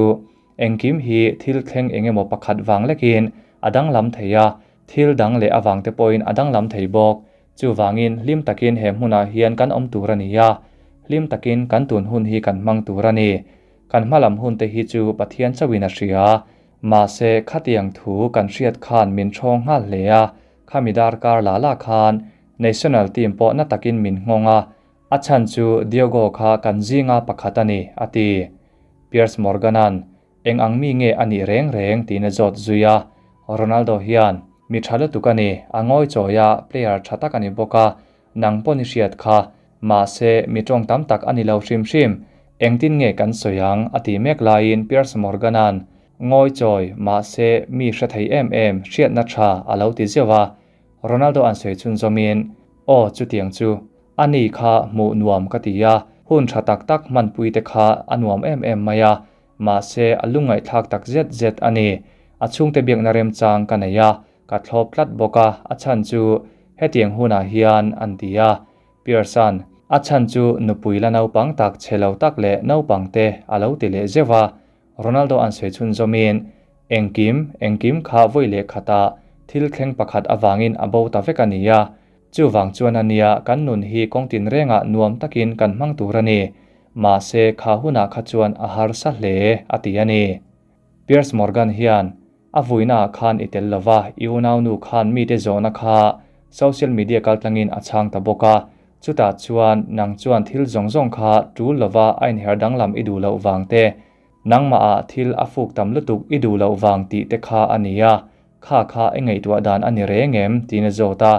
engkim hi thil thleng eng emaw pakhat vang lekin a danglam thei a, thil dang leh avang te pawhin a danglam thei bawk. Chuvangin hlim takin he hmunah hian kan awm tur a ni a, hlim takin kan tun hun hi kan hmang tur a ni. Kan hmalam hun te hi chu Pathian chauhin a hria. Mahse, khatiang thu kan hriat khan min thawng nghal hle a, khami darkar la la khan national team pawh na takin min nghawng a, a chhan chu Diogo kha kan zinga pakhat a ni, a ti. Piers Morgan-a'n, Eng ang mi nge a nih reng reng? tiin a zawt zui a. Ronaldo hian, Mi tha lutuk a ni, a ngawi chawi a, player tha tak a ni bawk a, nang pawn i hriat kha. Mahse, mi tawng tam tak a ni lo hrim hrim. Engtin nge kan sawi ang? a ti mek laiin Piers Morgan-a'n, Ngawi chawi, mahse, mi hre thei em em, hriatna tha a lo ti zeuh a. Ronaldo a'n sawi chhunzawmin, Aw, chutiang chu. A ni kha hmuh nuam ka ti a, hun tha tak tak hmanpui te kha a nuam em em mai a. Mahse, a lungngaihthlak tak zet zet a ni. A chhungte biakna remchang ka nei a, ka thlawp tlat bawk a, a chhan chu hetiang hunah hian an ti a. Pearson, A chhan chu nupui la naupang tak chhe lo tak leh naupang te a lo ti leh zeuh a. Ronaldo an sawi chhunzawmin, Engkim, engkim kha vawi leh khatah thil thleng pakhat avangin a bo ta vek a ni a. Chuvang chuan a nia kan nun hi kawng tinrengah nuam takin kan hmang tur a ni. Mahse kha hunah kha chuan a harsa hle a ti a ni. Piers Morgan hian a vuinaah khan i tel lova, i unaunu khan mite zawhna kha social media kaltlangin a chhang ta bawk a. Chutah chuan nang chuan thil zawng zawng kha tul lova a inher danglam i duh loh vang te, nangmahah thil a fuk tam lutuk i duh loh vang tih te kha a ni a. Kha kha i ngaihtuah dan a ni reng em? tiin a zawt a.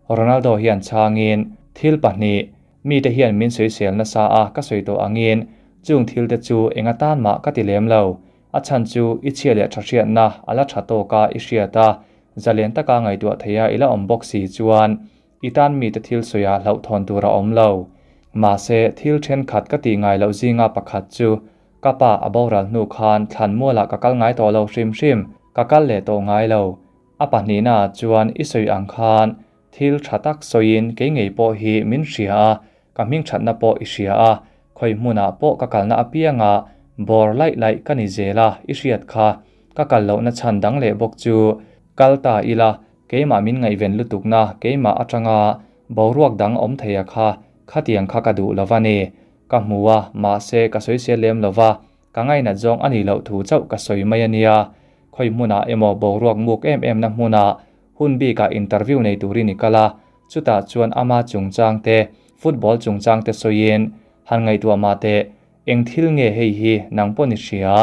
Ronaldo hian chhangin, Thil pahnih, mite hian min sawisel nasa a ka sawi tawh angin chung thil te chu eng atan mah ka ti lem lo. A chhan chu i chhia leh tha hriatna a la tha tawk a i hriat a, zalen taka ngaihtuah theia i la awm bawk si chuan i tan mite thil sawiah hlauhthawn tur a awm lo. Mahse, thil thenkhat ka tih ngai loh zinga pakhat chu Ka pa a boral hnu khan thlan mualah ka kal ngai tawh lo hrim hrim, ka kal leh tawh ngai lo. A pahnihna ah chuan i sawi ang khan thil tha tak sawiin kei ngei pawh hi min hria a, ka hming thatna pawh i hria a, khawi hmunah pawh ka kalna apiangah bawr laih laih ka ni zel a, i hriat kha. Ka kal lohna chhan dang leh bawk chu kal ta ila, keimah min ngaihven lutukna keimah atanga boruak dang awm theia kha khatiang kha ka duh lo va ni. Ka hmu a, mahse ka sawisel lem lo va, ka ngainat zawng a nih loh thu chauh ka sawi mai a nia. Khawi hmunah emaw boruak muk em em na hmunah hun bikah interview nei turin i kal a, chutah chuan ama chungchang te, football chungchang te sawiin han ngaihtuah mah teh, eng thil nge hei hi nang pawh ni hria?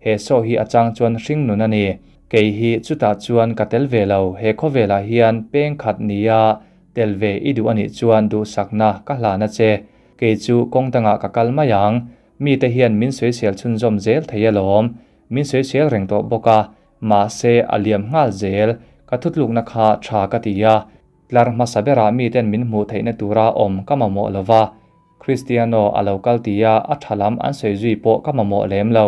He saw hi a chang chuan hring nun a ni. Kei hi chutah chuan ka tel ve lo, he khawvelah hian peng khat nia tel ve i duh a nih chuan duhsakna ka hlan a che. Kei chu kawng dangah ka kal mai ang. Mite hian min sawisel chhunzawm zel thei alawm. Min sawisel reng tawh bawk a, mahse a liam nghal zel. Ka thutlukna kha tha ka ti a. Tlar hmasa berah miten min hmuh theihna tura awm ka mamawh lo va. Cristiano a lo kal ti a, a tha lam an sawi zui pawh ka mamawh lem lo.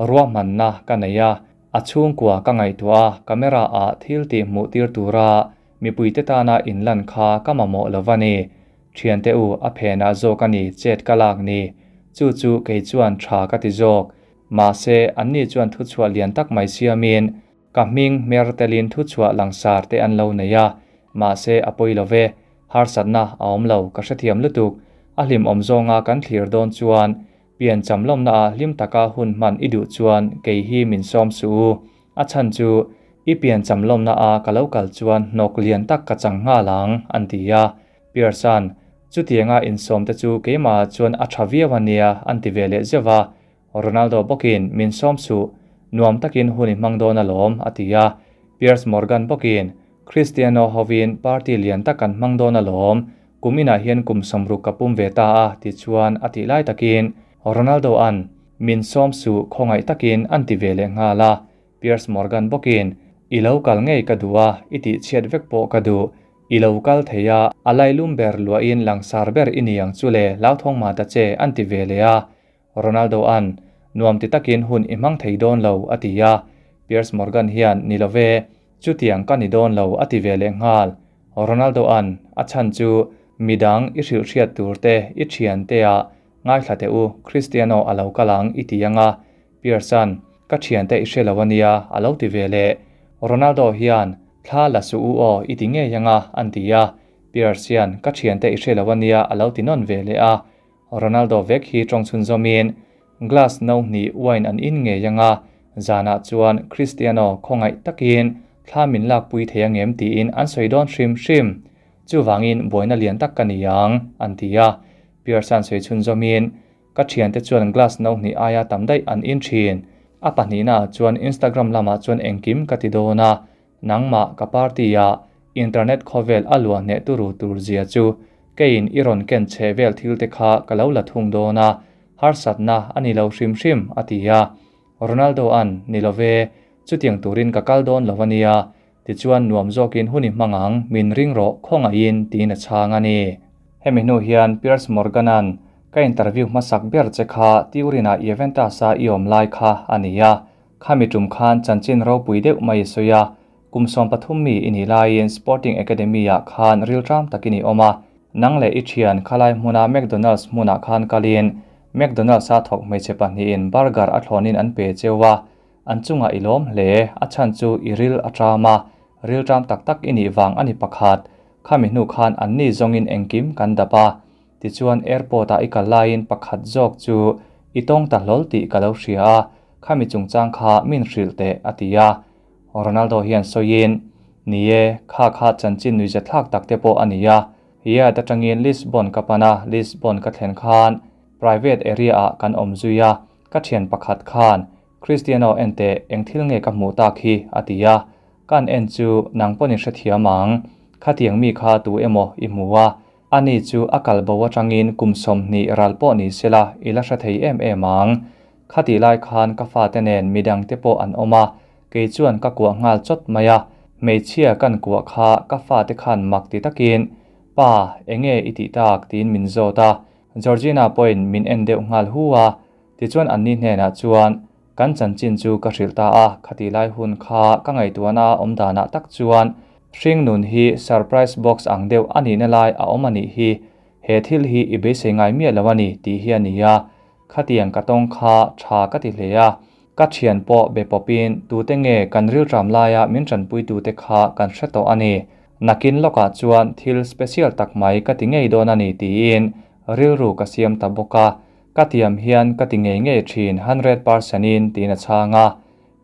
Ruahmanna ka nei a, a chhungkua ka ngaihtuah a, camera ah thil tih hmuh tir tura mipuite tana inlan kha ka mamawh lo va ni. Thiante u, a phenah zawk a ni, chet ka lak ni. Chu chu kei chuan tha ka ti zawk. Mahse, anni chuan thuchhuah lian tak mai siamin ka hming hmer telin thuchhuah langsar te an lo nei a. Mahse, a pawi lo ve. Harsatna a awm lo, ka hrethiam lutuk. A hlimawm zawnga kan thlir dawn chuan pian chamlawmna ah hlim taka hun hman i duh chuan kei hi min sawm suh u. A chhan chu, i pian chamlawmna a ka lo kal chuan hnawk lian tak ka chang nghal ang, an ti a. Pearson, Chutianga insawmte chu keimahah chuan a tha viau a nia, an ti ve leh zeuh a. Ronaldo bawkin, Min sawm suh, nuam takin hun i hmang dawn alawm, a ti a. Piers Morgan bawkin, Cristiano hovin party lian tak kan hmang dawn alawm, kum inah hian kum sawmruk ka pum ve ta a, ti chuan a tih lai takin Ronaldo-a'n, Min sawm suh, khawngaih takin, an ti ve leh nghal a. Piers Morgan bawkin, I lo kal ngei ka duh a, i tihchhiat vek pawh ka duh. I lo kal thei a, a lailum ber luahin langsar ber i ni ang chu le, hlauthawng mah ta che, an ti ve leh a. Ronaldo-a'n, Nuam ti takin hun i hmang thei dawn lo, a ti a. Piers Morgan hian, Ni lo ve, chutiang ka ni dawn lo, a ti ve leh nghal. Ronaldo-a'n, A chhan chu, midang i hrilhhriat tur te, i thiantea ngaithla teh u, Cristiano a lo kal ang, i ti ang a. Pearson, ka thiante i hre lo a nia, a lo ti ve leh. Ronaldo hian, Thla la suh u aw, i ti ngei ang a, an ti a. Pears hian, Ka thiante i hre lo a nia, a lo ti nawn ve leh a. Ronaldo vek hi tawng chhunzawmin, Glass no hnih wine an in ngei ang a, zanah chuan Cristiano khawngaih takin thla min lakpui thei ang em tiin an sawi dawn hrim hrim. Chuvangin buaina lian tak ka ni ang, an ti a. Pearson sawi chhunzawmin, Ka thiante chuan glass no hnih aia tam daih an in thin. A pahnihna ah chuan Instagram lamah chuan engkim ka ti dawn a, nangmah ka party ah internet khawvel a luah hneh turu tur zia chu keiin i rawn ken chhe vel thil te kha ka lo la thung dawn a, harsatna a ni lo hrim hrim, a ti a. Ronaldo an, Ni lo ve, chutiang turin ka kal dawn lo a nia, tichuan nuam zawkin hun i hmang ang, min ring rawh, khawngaihin, tiin a chhang a ni. Hemi hnu hian Piers Morgan-a'n, Ka interview hmasak ber che kha Turin-ah Juventus-a i awm lai kha a ni a, khami tum khan chanchin ropui deuh mai i sawi a, kum 13 mi i nih laiin Sporting Academy-ah khan rilṭam takin i awm a, nang leh i ṭhian khalai hmuna McDonald's hmunah khan kalin McDonald's-a thawk hmeichhe pahnihin burger a thlawnin an pe cheu a. An chungah i lawm hle, a chhan chu i ril a ṭam a, ril ṭam tak tak i nih vang a ni pakhat. Khami hnu khan anni zawngin engkim kan dap a. Tichuan airport ah i kal laiin pakhat zawk chu i tawng ta hlawl tih ka lo hria a, khami chungchang kha min hrilh teh a ti a. Ronaldo hian sawiin, Ni e, kha kha chanchin nuihzathlak tak te pawh a ni a. Riyadh atangin Lisbon ka pan a, Lisbon ka thlen khan private area ah kan awm zui a, ka thian pakhat khan Cristiano en teh eng thil nge ka hmuh tak hi a ti a, kan en chu nang pawhin hrethiam ang, khatiang mi kha tu emaw i hmu a, Ani chu a kal bo atangin kum 20 ral pawh ni sela i la hre thei em em ang. Khatih lai khan ka fate nen midang te pawh an awm a, kei chuan ka kuah nghal chawt mai a, hmeichhia kan kuah kha ka fate khan mak ti takin, Pa, enge i tih tak? tiin min zawt a, Georgina pawhin min en deuh nghal hu a, tichuan anni hnenah chuan Kan chanchin chu ka hrilh ta a, khatih lai hun kha ka ngaihtuahna a awm danah tak chuan hring nun hi surprise box ang deuh a nihna lai a awm a nih hi, he thil hi i beisei ngai miah lo a ni tih hi a ni a, khatiang ka tawng kha tha ka ti hle a, ka thian pawh be pawpin tute nge kan rilram laia min tanpuitute kha kan hre tawh a ni, nakin lawkah chuan thil special tak mai ka ti ngei dawn a ni tiin rilru ka siam ta bawk a. Ka tiam hian ka ti ngei ngei thin 100% in tiin a chhang a.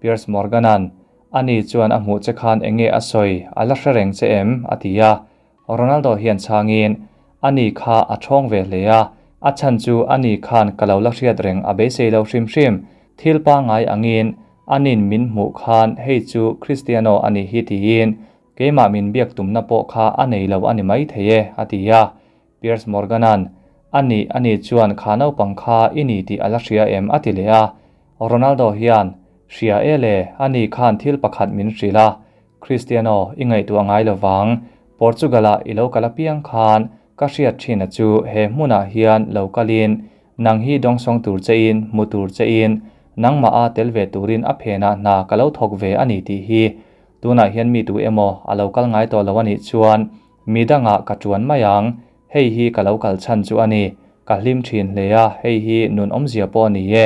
Piers Morgan-a'n, Ani chuan a hmuh che khan eng nge a sawi, a la hre reng che em? a ti a. Ronaldo hian chhangin, Ani kha a thawng ve hle a, a chhan chu ani khan ka lo la hriat reng a beisei lo hrim hrim. Thil pangngai angin anin min hmuh khan hei chu Cristiano a nih hi tiin keimah min biak tumna pawh kha a nei lo a ni maithei e, a ti a. Piers Morgan-a'n, A nih, a ni chuan kha naupang kha i ni tih a la hria em? a ti leh a. Ronaldo hian, Hria e le, a ni khan thil pakhat min hrilh a. Cristiano, i ngaihtuah ngai lo vang. Portugal-ah i lo kal apiang khan ka hriat ṭhina chu he hmunah hian lo kalin nang hi dawngsawng tur chein, hmu tur chein, nangmah a tel ve turin a phenah hna ka lo thawk ve a ni tih hi. Tunah hian mi tu emaw a lo kal ngai tawh lo a nih chuan Mi dangah ka tuan mai ang, hei hi ka lo kal chhan chu a ni. Ka hlim thin hle a, hei hi nun awmzia pawh a ni e.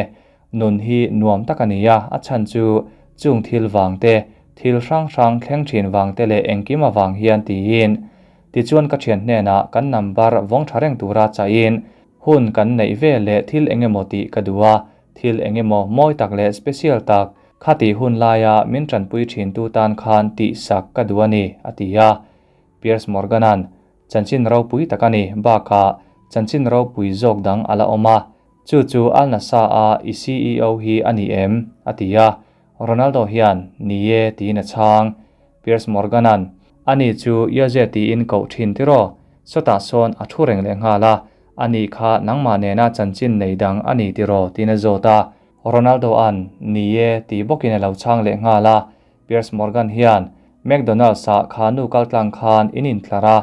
Nun hi nuam tak a ni a, a chhan chu chung thil vang te, thil hrang hrang thleng thin vang te leh engkim avang hian tiin. Tichuan ka thian hnenah kan number vawng tha reng tura chahin hun kan neih ve leh thil engemaw tih ka duh a, thil engemaw mawi tak leh special tak khatih hun laia min tanpui thintu tan khan tihsak ka duh a ni, a ti a. Piers Morgan-a'n, Chanchin ropui tak a ni, bakah chanchin ropui zawk dang a la awm a, chu chu Al Nassr-a i CEO hi a ni em? a ti a. Ronaldo hian, Ni e, tiin a chhang. Piers Morgan-a'n, Ani chu Jose tiin koh thin tiraw? Sawtah sawn a thu reng leh nghal a, Ani kha nangmah nena chanchin nei dang a ni tiraw? tiin a zawt a. Ronaldo-a'n, Ni e, ti bawkin a lo chhang leh nghal a. Piers Morgan hian McDonald's-ah kha nu kaltlang khan in intlar a,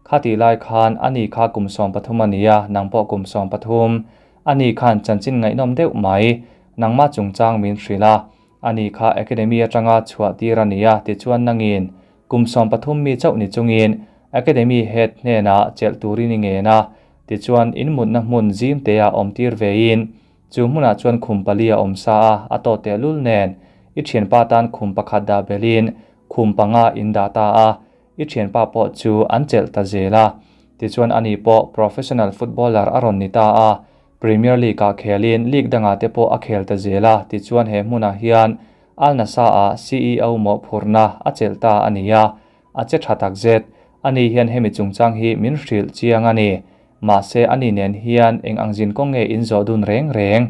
khatih lai khan ani kha kum 13 a ni a, nang pawh kum 13. Ani khan chanchin ngaihnawm deuh mai, nangmah chungchang min hrilh a, ani kha Academy atanga chhuah tir a ni a, tichuan nangin kum 13 mi chauh ni chungin Academy head hnenah chelh turin i ngen a, tichuan in mutna hmun zim teah awm tir vein Chu hmunah chuan khum pali a awm sa a, a tawh tehlul nen i thianpa tan khum pakhat dah belhin khum panga in dah ta a, i thianpa pawh chu an chelh ta zel a. Tichuan ani pawh professional footballer a rawn ni ta a, Premier League ah khelin league dangah te pawh a khel ta zel a, tichuan he hmunah hian Al Nassr-ah CEO mawhphurhna a chelh ta a ni a, a che tha takzet. Ani hian hemi chungchang hi min hrilh chiang a ni. Mahse ani nen hian eng ang zin kawng nge in zawh dun reng reng?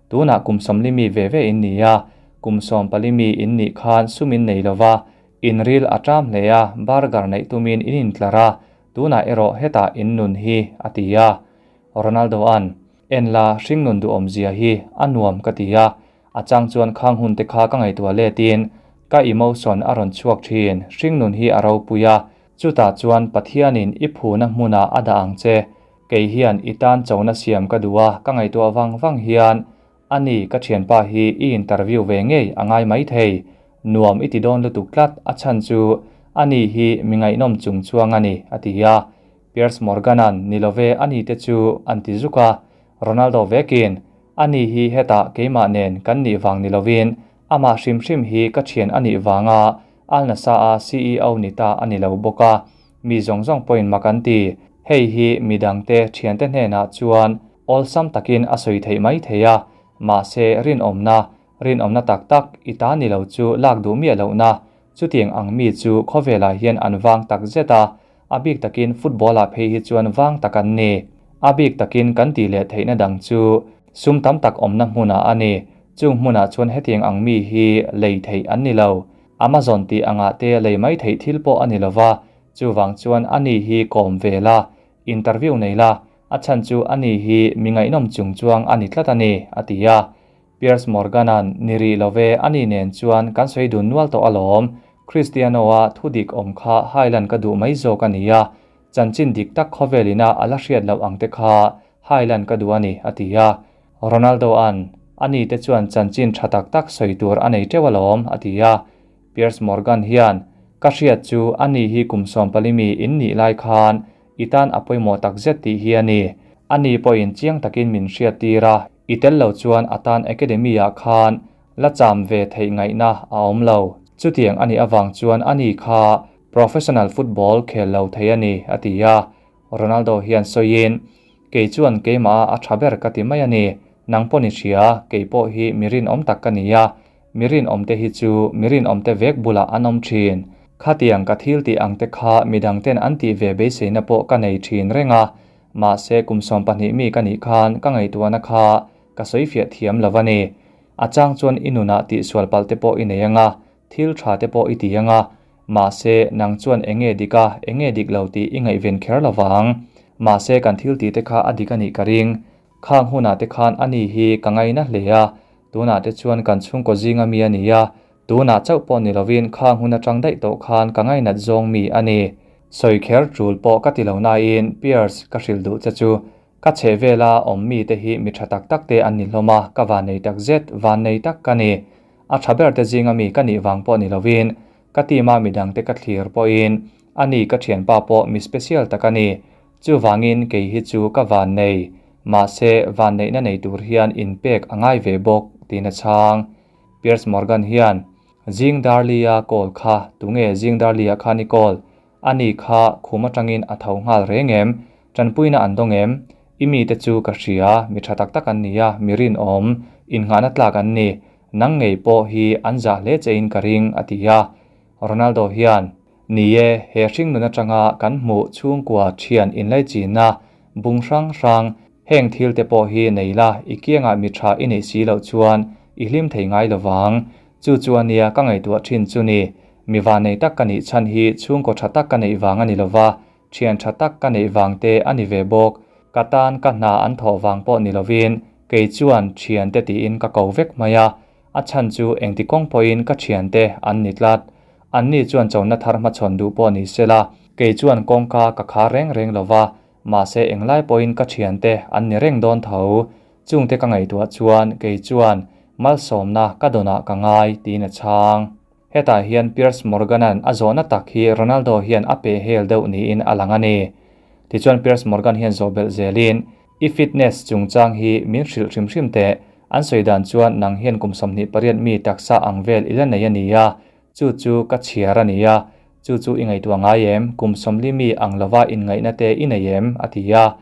Tunah kum 40 mi ve ve in ni a, kum 14 mi in nih khan sum in nei lova, in ril a ṭam hle a, burger neih tumin in intlar a, tunah erawh hetah in nun hi, a ti a. Ronaldo-a'n, En la, hringnun duhawmzia hi a nuam ka ti a, a chang chuan khang hun te kha ka ngaihtuah letin ka emotion a rawn chhuak thin, hringnun hi a ropui a, Chutah chuan Pathianin i phuna hmunah a dah ang che. Kei hian i tan chona siam ka duh a, ka ngaihtuah vang vang hian, Ani, ka thianpa hi i interview ve ngei a ngai maithei. Nuam i ti dawn lutuk tlat, a chhan chu ani hi mi ngaihnawm chung chuang a ni, a ti a. Piers Morgan-a'n, Ni love, ani te chu an ti zuk a. Ronaldo vekin, Ani hi hetah keimah nen kan nih vang ni lovin, Amah hrim hrim hi ka thian a nih vanga Al Nassr-a CEO ni ta a ni lo bawk a, mi zawng zawng pawhin mak an ti. Hei hi midangte thiante hnenah chuan awlsam takin a sawi theih mai thei a, mahse rinawmna, rinawmna tak tak i ta ni lo chu lak duh miah lohna, chutiang ang mi chu khawvelah hian an vang tak zet a, a bik takin football-ah phei hi chuan vang tak an ni. A bik takin kan tih leh theihna dang chu sum tam tak awmna hmunah a ni. Chung hmunah chuan hetiang ang mi hi lei theih an ni lo. Amazon tih angah te lei mai theih thil pawh a ni lo va, chuvang chuan ani hi kawm ve la, interview nei la, a chhan chu ani hi mi ngaihnawm chung chuang a ni tlat a ni, a ti a. Piers Morgan-a'n ni rih lo ve, ani nen chuan kan sawi dun nual tawh alawm, Cristiano-a thu dik awm kha hailan ka duh mai zawk a ni a, chanchin dik tak khawvel ina a la hriat loh ang te kha hailan ka duh a ni, a ti a. Ronaldo-a'n, Ani te chuan chanchin tha tak tak sawi tur a nei teuh alawm, a ti a. Piers Morgan hian, Ka hriat chu ani hi kum 14 mi in nih lai khan i tan a pawimawh tak zet tih hi a ni. Ani pawhin chiang takin min hriat tir a, i tel lo chuan a tan Academy-ah khan la cham ve theih ngaihna a awm lo. Chutiang a nih avang chuan ani kha professional football khel lo thei a ni, a ti a. Ronaldo hian sawiin, Kei chuan keimah a tha ber ka ti mai a ni. Nang pawh ni hria, kei pawh hi mi rinawm tak ka ni a. Mi rinawmte hi chu mi rinawmte vek bulah an awm thin. Khatiang ka thil tih ang te kha midangten an tih ve beiseina pawh ka nei thin reng a. Mahse kum 12 mi ka nih khan ka ngaihtuahna kha ka sawi fiah thiam lo a ni. A chang chuan i nunah tihsual palh te pawh i nei ang a, thil tha te pawh i ti ang a. Mahse nang chuan eng nge dik a, eng nge dik lo tih i ngaihven kher lo vang. Mahse kan thil tih te kha a dik a nih ka ring. Khang hunah te khan ani hi ka ngaina hle a, tunah te chuan kan chhungkaw zinga mi a ni a, tunah chauh pawh ni lovin khang hun atang daih tawh khan ka ngainat zawng mi a ni. Sawi kher tul pawh ka ti lo nain Pierce ka hrilh duh che chu ka chheh vela awm mi te hi mi tha tak tak te an ni hlawm a, ka van nei tak zet, van nei tak ka ni. A tha ber te zinga mi ka nih vang pawh ni lovin ka team a midang te ka thlir pawhin ani ka thianpa pawh mi special tak a ni. Chuvangin kei hi chu ka van nei, mahse van neihna nei tur hian inpek a ngai ve bawk, tiin a chhang. Piers Morgan hian, Zing Darley-a call kha tunge Zing Darley-a khan i call? Ani kha khum atangin a tho nghal reng em? Tanpuina an dawng em? I mite chu ka hria, mi tha tak tak an ni a, mi rinawm, innghahna tlak an ni. Nang ngei pawh hi an zah hle chein ka ring, a ti a. Ronaldo hian, Ni e, he hringnun atanga kan hmuh chhungkua thian inlaichinna bung hrang hrang, heng thil te pawh hi nei la, i kiangah mi tha i neih si loh chuan i hlim thei ngai lo vang. Chu chu a nia ka ngaihtuah thin chu ni. Mi vannei tak ka nih chhan hi chhungkaw tha tak ka neih vang a ni lo va, thian tha tak ka neih vang te a ni ve bawk. Ka tan ka hna an thawh vang pawh ni lovin kei chuan thiante tiin ka ko vek mai a. A chhan chu engti kawng pawhin ka thiante an ni tlat. Anni chuan chona thar hmachhawn duh pawh ni se la, kei chuan kawngka ka khar reng reng lo va, mahse englai pawhin ka thiante an ni reng dawn tho. Chungte ka ngaihtuah chuan kei chuan malsawmna ka dawnah ka ngai tiin a chhang. Hetah hian Piers Morgan-a'n a zawhna tak hi Ronaldo hian a peh hel deuh niin a lang a ni. Tichuan Piers Morgan hian zawh belh zelin, I fitness chungchang hi min hrilh hrim hrim teh, an sawi dan chuan nang hian kum 28 mi taksa ang vel i la nei a ni a, chu chu ka chhiar a ni a, chu chu i ngaihtuah ngai em, kum 40 mi ang lova inngaihna te i nei em? a ti a.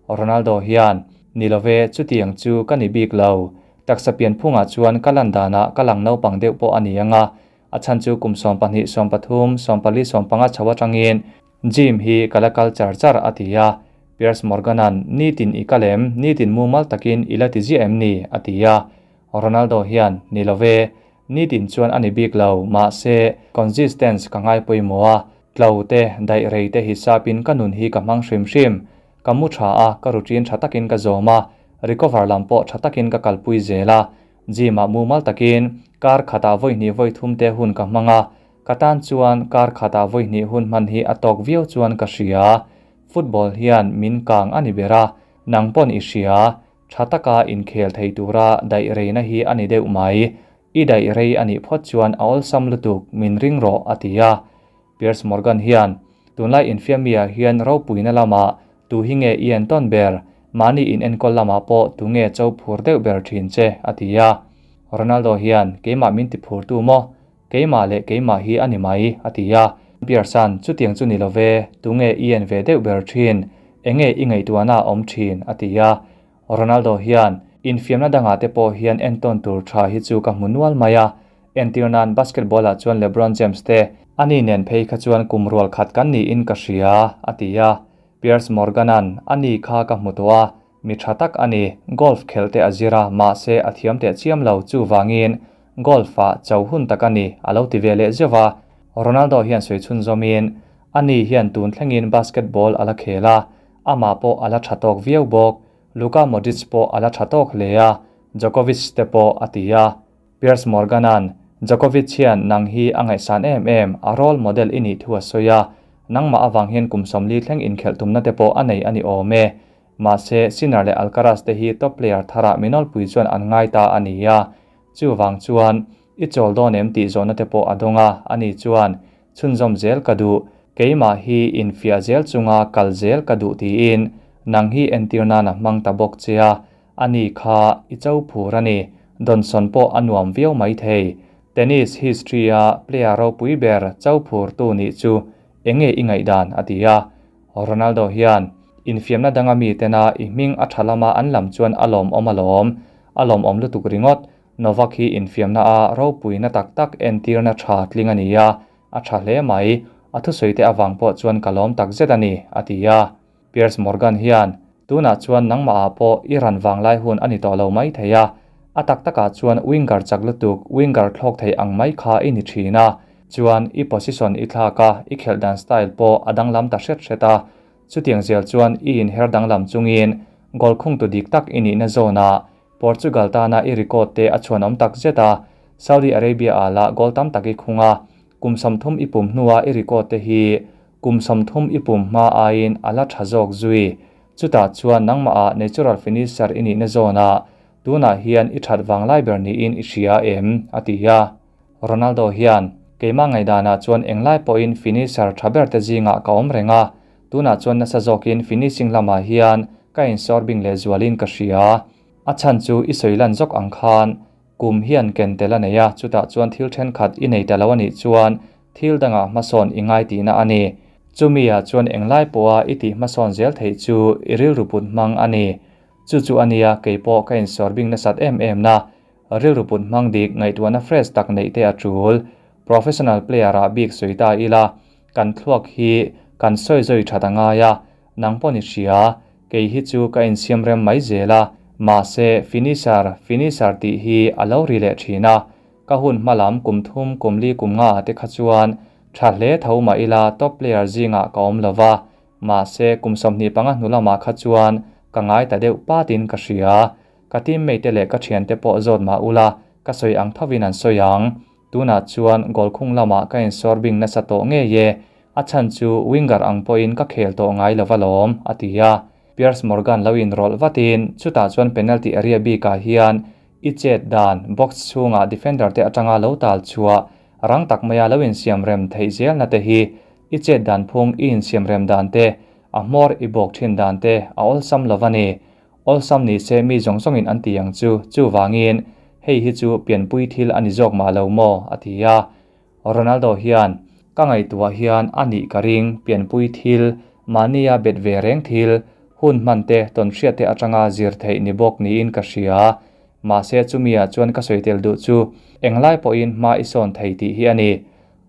Ronaldo hian, Ni love, chutiang chu ka ni bik lo. Taksa pianphungah chuan ka lan danah ka lang naupang deuh pawh a ni ang a, a chhan chu kum 12, 13, 14, 15 chho atangin gym hi ka la kal char char, a ti a. Piers Morgan-a'n, Nitin i kal em? Nitin mumal takin i la ti ziah em ni? a ti a. Ronaldo hian, Ni love, nitin chuan a ni bik lo, mahse, consistence ka ngai pawimawh a, tlo te, daih rei te hisapin ka nun hi ka hmang hrim hrim. Ka mu tha a, ka routine tha takin ka zawm a, recover lam pawh tha takin ka kalpui zel a. Gym-ah mumal takin kar khatah vawi hnih vawi thum te hun ka hmang a, ka tan chuan kar khatah vawi hnih hun hman hi a tawk viau chuan ka hria. Football hian min kang a ni ber a, nang pawn i hria, tha taka inkhel thei tura daih reina hi a ni deuh mai. I daih rei a nih phawt chuan a awlsam lutuk, min ring rawh, a ti a. Piers Morgan hian, Tunlai infiammi ah hian ropuina lamah tu hi nge i entawn ber, mahni in enkawl lamah pawh tu nge cho phur deuh ber thin che, a ti a. Ronaldo hian, Keimah min ti phurtu maw? Keimah leh keimah hi a ni mai, a ti a. Pierce-a'n, Chutiang chu ni lo ve, tunge i en ve deuh ber thin? Enge i ngaihtuahna a awm thin? a ti a. Ronaldo hian, Infiamna dangah te pawh hian entawn tur tha hi chu ka hmu nual mai a. Entir nan basketball ah chuan LeBron James te, ani nen phei kha chuan kum rual khat kan niin ka hria, a ti a. Piers Morgan-a'n, Ani kha ka hmu tawh a, mi tha tak a ni, golf khelh te a zir a, mahse a thiam teh chiam lo, chuvangin golf-ah cho hun tak a ni, a lo ti ve leh zeuh a. Ronaldo hian sawi chhunzawmin, Ani hian tun thlengin basketball a la khel a, amah pawh a la tha tawk viau bawk. Luka Modric pawh a la tha tawk hle a, Djokovic te pawh a ti a. Piers Morgan-a'n, Djokovic hian nang hi a ngaihsan em em, a role model i nih thu a sawi a, nangmah avang hian kum 40 thleng inkhelh tumna te pawh a nei a ni awm e. Mahse, Sinner leh Alcaraz te hi top player tharah minawlpui chuan an ngai ta a ni a. Chuvang chuan, i chawl dawn em tih zawhna te pawh a dawng a, ani chuan, Chhunzawm zel ka duh, keimah hi infiah zel chunga kal zel ka duh tiin nang hi entir nan a hmang ta bawk che a, ani kha i cho phur a ni, Donson pawh a nuam viau mai thei. Tennis history a player ropui ber cho phurtu nih chu enge i ngaihdan a ti a. Ronaldo hian infiamna danga mi tena i hming a tha lama an lam chuan a lawmawm alawm, a lawmawm lutuk ringawt, Novak hi infiamna a ropuina tak tak entirna tha tling a ni a, a tha hle mai, a thusawite avang pawh chuan ka lawm tak zet a ni, a ti a. Piers Morgan hian, Tunah chuan nangmahah pawh i ran vanglai hun a ni tawh lo mai thei a, a tak takah chuan winger chak lutuk, winger thlawk thei ang mai kha i ni thin a, chuan i position i thlak a, i khelh dan style pawh a danglam ta hret hret a, chutiang zel chuan i inher danglam chungin goal khungtu dik tak i nihna zawnah Portugal tana i record te a chhuanawm tak zet a, Saudi Arabia ah lah goal tam tak i khung a, kum 30 i pum hnua i record te hi kum 30 i pum hma aiin a la tha zawk zui. Chutah chuan nangmah ah natural finisher i nihna zawnah tunah hian i that vanglai ber niin i hria em? a ti a. Ronaldo hian, Keimah ngaihdanah chuan englai pawhin finisher tha ber te zingah ka awm reng a, Tunah chuan nasa zawkin finishing lamah hian ka insawrbing leh zualin ka hria. A chhan chu i sawi lan zawk ang khan kum hian ken tel a nei a, chutah chuan thil thenkhat i nei ta lo a nih chuan thil dangah hmasawn i ngai tihna a ni. Chumi ah chuan englai pawha i tih hmasawn zel theih chu i rilru put hmang a ni. Chu chu a nia keipawh ka insawrbing nasat em em na. Rilru put hmang dik ngaihtuahna fresh tak neih te a tul. Professional player ah bik sawi ta ila, Kan thluak hi kan sawi zawi that a ngai a, nang pawh ni hria, kei hi chu ka insiam rem mai zel a, mahse finisher, finisher tih hi a lo ri leh thin a, ka hun hma lam kum thum kum li kum nga ah te kha chuan tha hle tho mah ila top player zingah ka awm lo va, mahse kum 25 hnu lamah kha chuan ka ngai ta deuh patin ka hria, ka teammate te leh ka thiante pawh zawt mah ula ka sawi ang thovin an sawi ang. Tunah chuan goal khung lamah ka insawr bing nasa tawh ngei e, a chhan chu winger ang pawhin ka khel tawh ngai lo alawm, a ti a. Piers Morgan lo inrawlh vatin chutah chuan penalty area bikah hian i chet dan box chhungah defender te atanga lo tal chhuah rang tak maia lo insiam rem theih zelna te hi i chet dan phung i insiam rem dan te, a hmawr i bawk thin dan te a awlsam lo a ni. Awlsam ni se mi zawng zawngin an ti ang chu, chuvangin hei hi chu pianpui thil a ni zawk mah lo maw? a ti a. Ronaldo hian, Ka ngaihtuah hian a nih ka ring, pianpui thil, mahnia bet ve reng thil, hun hman te, tawnhriat te atanga zir theih ni bawk niin ka hria. Mahse chumia chuan ka sawi tel duh chu englai pawhin hma i sawn thei tih hi a ni.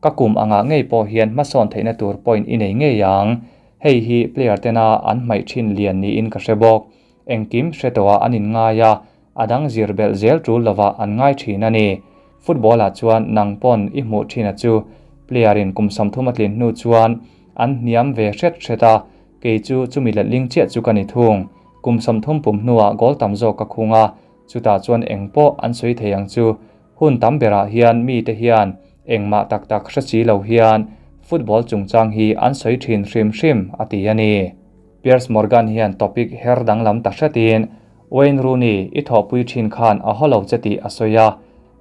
Ka kum angah ngei pawh hian hmasawn theihna tur point i nei ngei ang. Hei hi player tena an hmaih thin lian niin ka hre bawk. Engkim hre tawhah an inngai a, a dang zir belh zel tul lovah an ngai thin a ni. Football ah chuan nang pawn i hmuh thin a chu. Player in kum 30 a tlin hnu chuan an hniam ve hret hret a, kei chu chumi letling chiah chu ka ni thung. Kum 30 pum hnuah goal tam zawk ka khung a, chutah chuan eng pawh an sawi thei ang chu. Hun tam berah hian mite hian engmah tak tak hre si lo hian football chungchang hi an sawi thin hrim hrim, a ti a ni. Piers Morgan hian topic her danglam ta hretin Wayne Rooney i thawhpui thin khan a haw lo che tih a sawi a,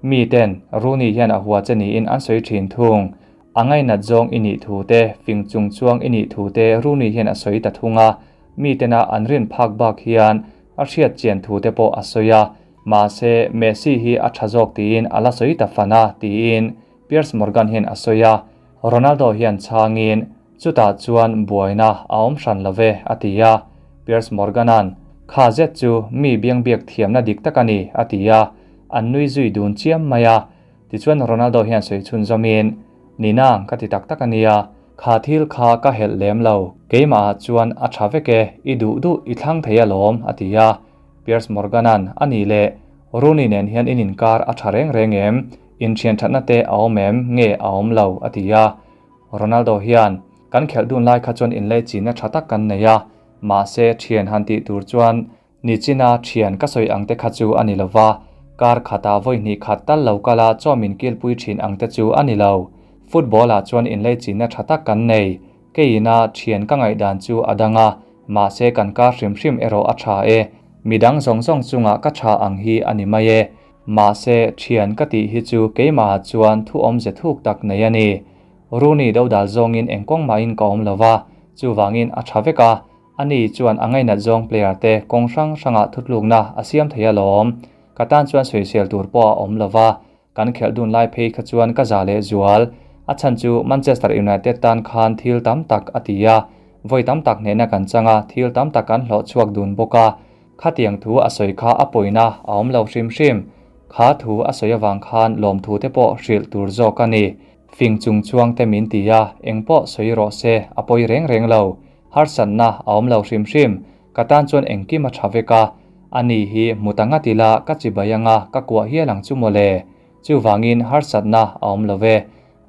miten Rooney hian a hua che niin an sawi thin thung. A ngainat zawng i nih thu te, fing chung chuang i nih thu te Rooney hian a sawi ta thung a, mitena an rin phak bak hian a hriat chian thu te pawh a sawi a. Mahse, Messi hi a tha zawk tiin a la sawi ta fan a, tiin Piers Morgan hian a sawi a. Ronaldo hian chhangin, Chutah chuan buaina a awm hran lo ve, a ti a. Piers Morgan-a'n, Kha zet chu mi biangbiak thiamna dik tak a ni, a ti a. An nui zui dun chiam mai a. Tichuan Ronaldo hian sawi chhunzawmin, Nina, ka ti tak tak a nia, kha thil kha ka helh lem lo, keimahah chuan a tha vek e, i duh duh i thlang thei alawm, a ti a. Piers Morgan-a'n, A nih leh, Rooney nen hian in inkar a tha reng reng em? Inthianthatna te a awm em? Nge a awm lo? a ti a. Ronaldo hian, Kan khelh dun lai kha chuan inlei chinna tha tak kan nei a, mahse thian han tih tur chuan Nichina thian ka sawi ang te kha chu a ni lo va, kar khata vawi hnih khat tal lo kala chaw min kilpui thin ang te chu a ni lo. Football ah chuan inlei chinna tha tak kan nei. Keiina thian ka ngaihdan chu a dang a, mahse kan kar hrim hrim erawh a tha e. Midang zawng zawng chungah ka tha ang hi a ni mai e. Mahse thian ka tih hi chu keimahah chuan thu awmze thuk tak nei a ni. Rooney dodal zawngin engkawng mahin ka awm lo va, chuvangin a tha vek a. Ani chuan a ngainat zawng player te kawng hrang hrangah thutlukna a siam thei alawm. Ka tan chuan sawisel tur pawh a awm lo va, kan khelh dun lai phei kha chuan ka za leh zual. A chhan chu Manchester United tan khan thil tam tak a ti a, vawi tam tak hnehna kan chang a, thil tam tak kan hlawh chhuak dun bawk a. Khatiang thu a sawi kha a pawina a awm lo hrim hrim. Kha thu a sawi avang khan lawmthu te pawh hrilh tur zawk a ni. Fing chung chuang te min ti a, eng pawh sawi rawh se, a pawi reng reng lo. Harsatna a awm lo hrim hrim, ka tan chuan engkim a tha vek a, ani hi hmu ta ngat ila ka chibai anga ka kuah hial ang chu mawle. Chuvangin harsatna a awm lo ve.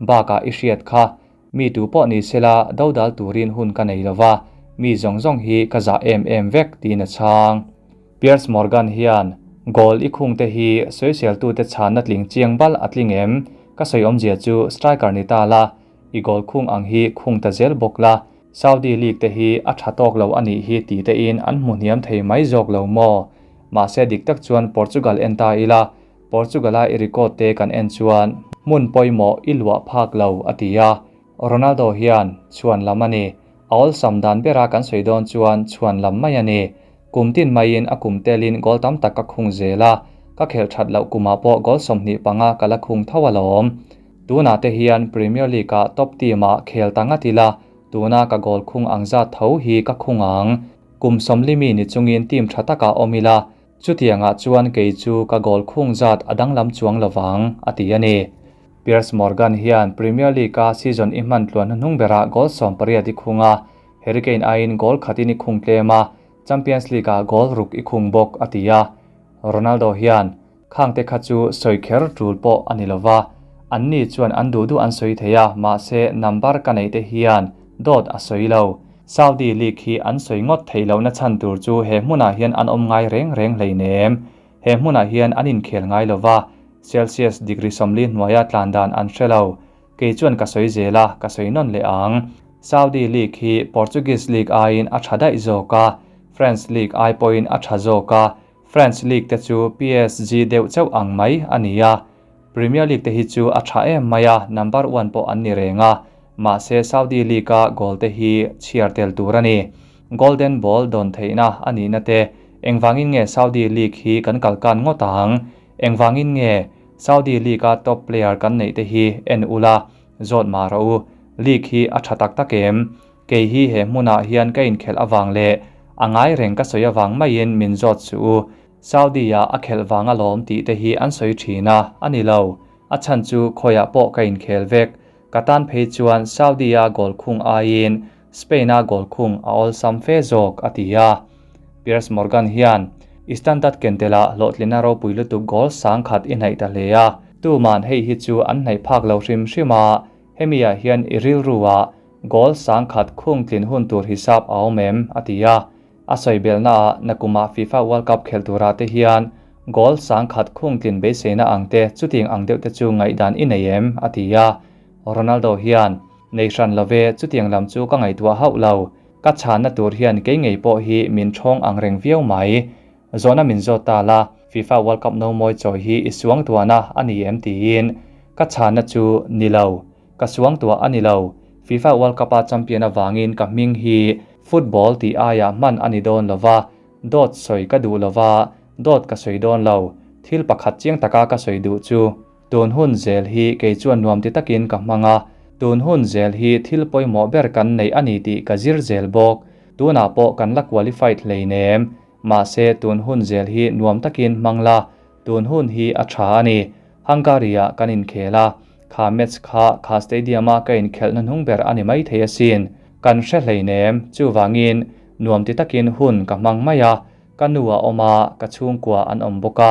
Bakah i hriat kha, mi tu pawh ni sela dodal turin hun ka nei lo va, mi zawng zawng hi ka zah em em vek tiin a chhang. Piers Morgan hian goal i khungte hi sawiseltute chhanna tling chiang bal a tling em? Ka sawi awmzia chu striker ni ta la, I goal khung ang hi khung ta zel bawk la, Saudi League te hi a tha tawk lo a nih hi ti te in an hmu hniam thei mai zawk lo maw? Mahse dik tak chuan Portugal en ta ila, Portugal a i record te kan en chuan hmun pawimawh i luah phak lo a ti a. Ronaldo hian chhuan lam a ni. A awlsam dan bera kan sawi dawn chuan chhuan lam mai a ni. Kum tin maiin a kum telin goal tam tak ka khung zel a, ka khelh that loh kumah pawh goal 25 ka la khung tho alawm. Tunah te hian Premier League-ah top team-ah khel ta ngat ila, tuna ka goal khung ang zat tho hi ka khung ang. Kum 40 mi ni chungin team tha takah awm ila, chutiangah chuan kei chu ka goal khung zat a danglam chuang lovang, a ti a ni. Piers Morgan hian Premier League-a season i hman tluan hnuhnung berah goal 18 i khung a, Harry Kane aiin goal khatin i khung tlem a, Champions League-ah goal ruk i khung bawk, a ti a. Ronaldo hian, Khangte kha chu sawi kher tul pawh a ni lo va, anni chuan an duh duh an sawi thei a, mahse number ka neih te hian dawt a sawi lo. Saudi League hi an sawi ngawt theih lohna chhan tur chu he hmunah hian an awm ngai reng reng hleinem. He hmunah hian an inkhel ngai lo va, Celsius degree 40 hnuaia tlan dan an hre lo. Kei chuan ka sawi zel a, ka sawi nawn leh ang. Saudi League hi Portuguese League aiin a tha daih zawk a, French League ai pawhin a tha zawk a, French League te chu PSG deuh chauh ang mai a ni a. Premier League te hi chu a tha em mai a, number one pawh an ni reng a. Mahse Saudi League a goal te hi chhiar tel tur a ni. Golden Ball dawn theihna a nihna te, engvangin nge Saudi League hi kan kalkan ngawt ang? Engvangin nge Saudi League a top player kan neih te hi en ula, zawt mah rawh u. League hi a tha tak tak em? Kei hi he hmunah hian ka inkhelh avang leh a ngai reng ka sawi avang maiin min zawt suh u. Saudi-ah a khelh vang alawm tih te hi an sawi thin a, a ni lo. A chhan chu khawiah pawh ka inkhel vek. Ka tan phei chuan Saudi-a goal khung aiin Spain-a goal khung a awlsam fe zawk, a ti a. Piers Morgan hian Standard Kentela hlawhtlinna ropui lutuk goal 1000 i hnaih ta hle a. Tuman hei hi chu an hnaih phak lo hrim hrim a, hemiah hian i rilruah goal 1000 khung tlin hun tur hisap a awm em, a ti a. A sawi belnaah nakuma FIFA World Cup khel turah te hian goal 1000 khung tlin beiseina ang te chutiang ang deuh te chu ngaihdan i nei em, a ti a. Ronaldo hian, Nei hran love, chutiang lam chu ka ngaihtuah hauh lo. Ka chhanna tur hian kei ngei pawh hi min thawng ang reng viau mai. Zawhna min zawt ta la, FIFA World Cup no mawi chawi hi i suang tuahna a ni em tiin. Ka chhanna chu ni lo. Ka suang tuah a ni lo. FIFA World Cup-a champion avangin ka hming hi football tih aiah hman a ni dawn lo va, dawt sawi ka duh lo va, dawt ka sawi dawn lo. Thil pakhat chiang taka ka sawi duh chu, tun hun zel hi kei chuan nuam ti takin ka hmang a, tun hun zel hi thil pawimawh ber kan neih a ni tih ka zir zel bawk. Tunah pawh kan la qualified hleinem. Mahse tun hun zel hi nuam takin hmang la, tun hun hi a tha a ni. Hungary-ah kan inkhel a, kha match kha kha stadium-a ka inkhelh hnuhnung ber a ni maithei asin. Kan hre hleinem, chuvangin nuam ti takin hun ka hmang mai a, ka nu a awm a, ka chhungkua an awm bawk a,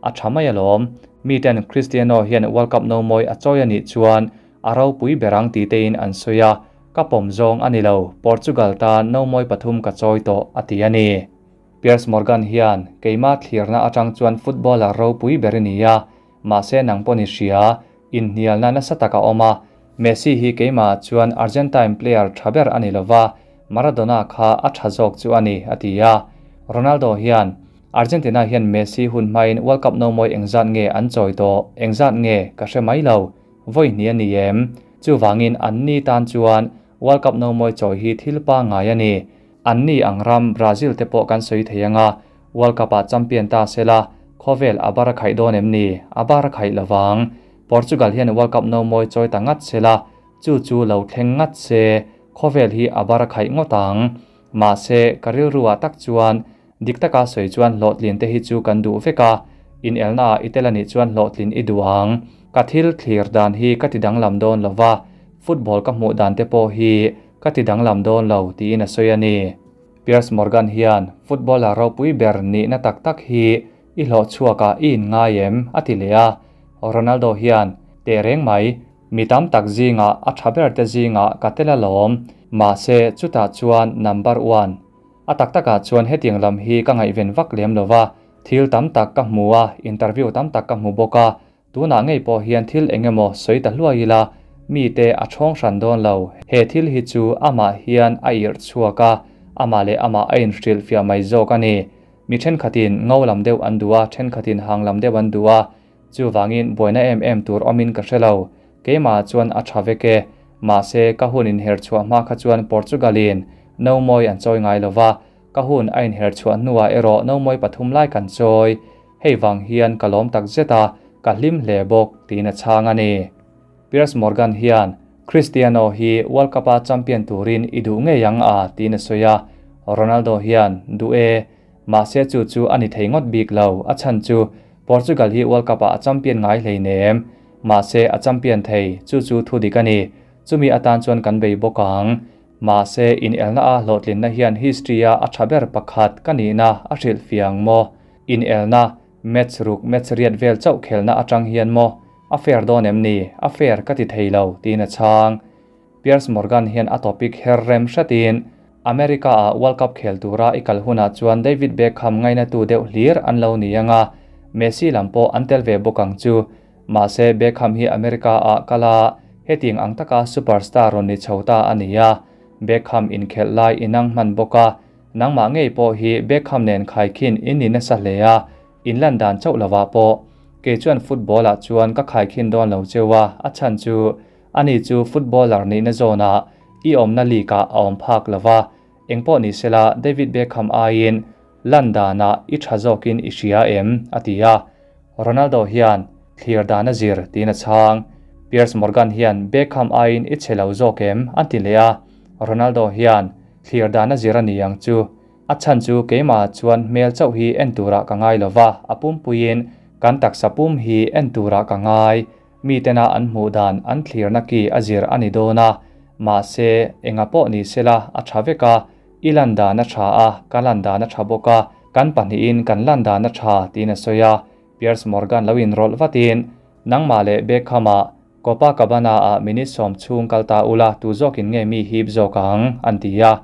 a tha mai alawm. Miten Cristiano hian World Cup no mawi a chawi a nih chuan a ropui ber ang ti tein an sawi a, ka pawm zawng a ni lo, Portugal tan no mawi pathum ka chawi tawh, a ti a ni. Piers Morgan hian, Keimah thlirna atang chuan footballer ropui ber i ni a, mahse nang pawh ni hria, inhnialna nasa tak a awm a. Messi hi keimah chuan Argentine player tha ber a ni lova, Maradona kha a tha zawk chu a ni, a ti a. Ronaldo hian, Argentina hian Messi hun hmain World Cup no mawi engzat nge an chawi tawh, engzat nge ka hre mai lo, vawi hnih a ni em? Chuvangin anni tan chuan World Cup no mawi chawi hi thil pangngai a ni. Anni ang ram Brazil te pawh kan sawi thei ang a, World Cup ah champion ta se la, khawvel a bar a khaih dawn em ni? A bar a khaih lo vang. Portugal hian World Cup no mawi chawi ta ngat se la, chu chu lo thleng ngat se, khawvel hi a bar a khaih ngawt ang. Mahse, ka rilru ah tak chuan, dik taka sawi chuan hlawhtlin te hi chu kan duh vek a, inelna ah i tel a nih chuan hlawhtlin i duh ang. Ka thil thlir dan hi ka ti danglam dawn lo va, football ka hmuh dan te pawh hi ka ti danglam dawn lo, tiin a sawi a ni. Piers Morgan hian footballer ropui ber nihna tak tak hi i hlawh chhuakah i inngai em? a ti leh a. Ronaldo hian, Teh reng mai, mi tam tak zingah a tha ber te zingah ka tel alawm, mahse chutah chuan number one. A tak takah chuan hetiang lam hi ka ngaihven vak lem lo va, thil tam tak ka hmu a, interview tam tak ka hmu bawk a, Tunah ngei pawh hian thil eng emaw sawi ta hluai ila, mite a chhawng hran dawn lo. He thil hi chu amah hian a irh chhuak a, amah leh amah a inhrilh fiah mai zawk a ni. Mi thenkhatin ngo lam deuh an duh a, thenkhatin hang lam deuh an duh a. Chuvangin buaina em em tur awmin ka hre lo. Keimah chuan a tha vek e. Mahse, ka hun inher chhuah hma kha chuan Portugal-in no mawi an chawi ngai lo va, ka hun a inher chhuah hnuah erawh no mawi pathum lai kan chawi. Hei vang hian ka lawm tak zet a, ka hlim hle bawk, tiin a chhang a ni. Piers Morgan hian, Cristiano hi World Cup-a champion turin i duh ngei ang a, tiin a sawi a. Ronaldo hian, Duh e. Mahse chu chu a ni thei ngawt bik lo, a chhan chu Portugal hi World Cup-ah a champion ngai hleinem. Mahse a champion thei, chu chu thu dik a ni. Chumi atan chuan kan bei bawk ang. Mahse inelna a hlawhtlinna hian history-a a tha ber pakhat ka nihna a hrilhfiang maw? Inelna, match ruk match riat vel chauh khelna atang hian maw? A fair dawn em ni? A fair ka ti thei lo, tiin a chhang. Piers Morgan hian a topic her rem hretin, America-ah World Cup khel tura i kal hunah chuan David Beckham ngainatu deuh hlir an lo ni ang a, Messi lam pawh an tel ve bawk ang chu. Mahse, Beckham hi America-ah kal a, hetiang ang taka superstar rawn ni chho ta a ni a. Beckham inkhelh lai inang hman bawk a, Nangmah ngei pawh hi Beckham nen khaikhin in ni nasa hle a, in lan dan chauh lovah pawh. Kei chuan football ah chuan ka khaikhin dawn lo cheu a, a chhan chu ani chu footballer nihna zawnah i awmna league ah a awm phak lova. Engpawh ni sela David Beckham aiin lan danah i tha zawkin i hria em? a ti a. Ronaldo hian thlir dan a zir tiin a chhang. Piers Morgan hian Beckham aiin i chhe lo zawk em? a ti leh a. Ronaldo hian Thlir dan a zir a ni ang chu. A chhan chu keimah chuan hmel chauh hi en turah ka ngai lo va, a pumpuiin kan taksa pum hi en turah ka ngai. Mitena an hmuh dan an thlirna ki a zir a ni dawn a. Mahse, enga pawh ni sela a tha vek a, i lan dan a tha a, ka lan dan a tha bawk a, kan pahnihin kan lan dan a tha tiin a sawi a. Piers Morgan lo inrawlh vatin, Nangmah leh Beckham-ah Copacabana-ah minute sawm chhung kal ta ula tu zawkin nge mi hip zawk ang? an ti a.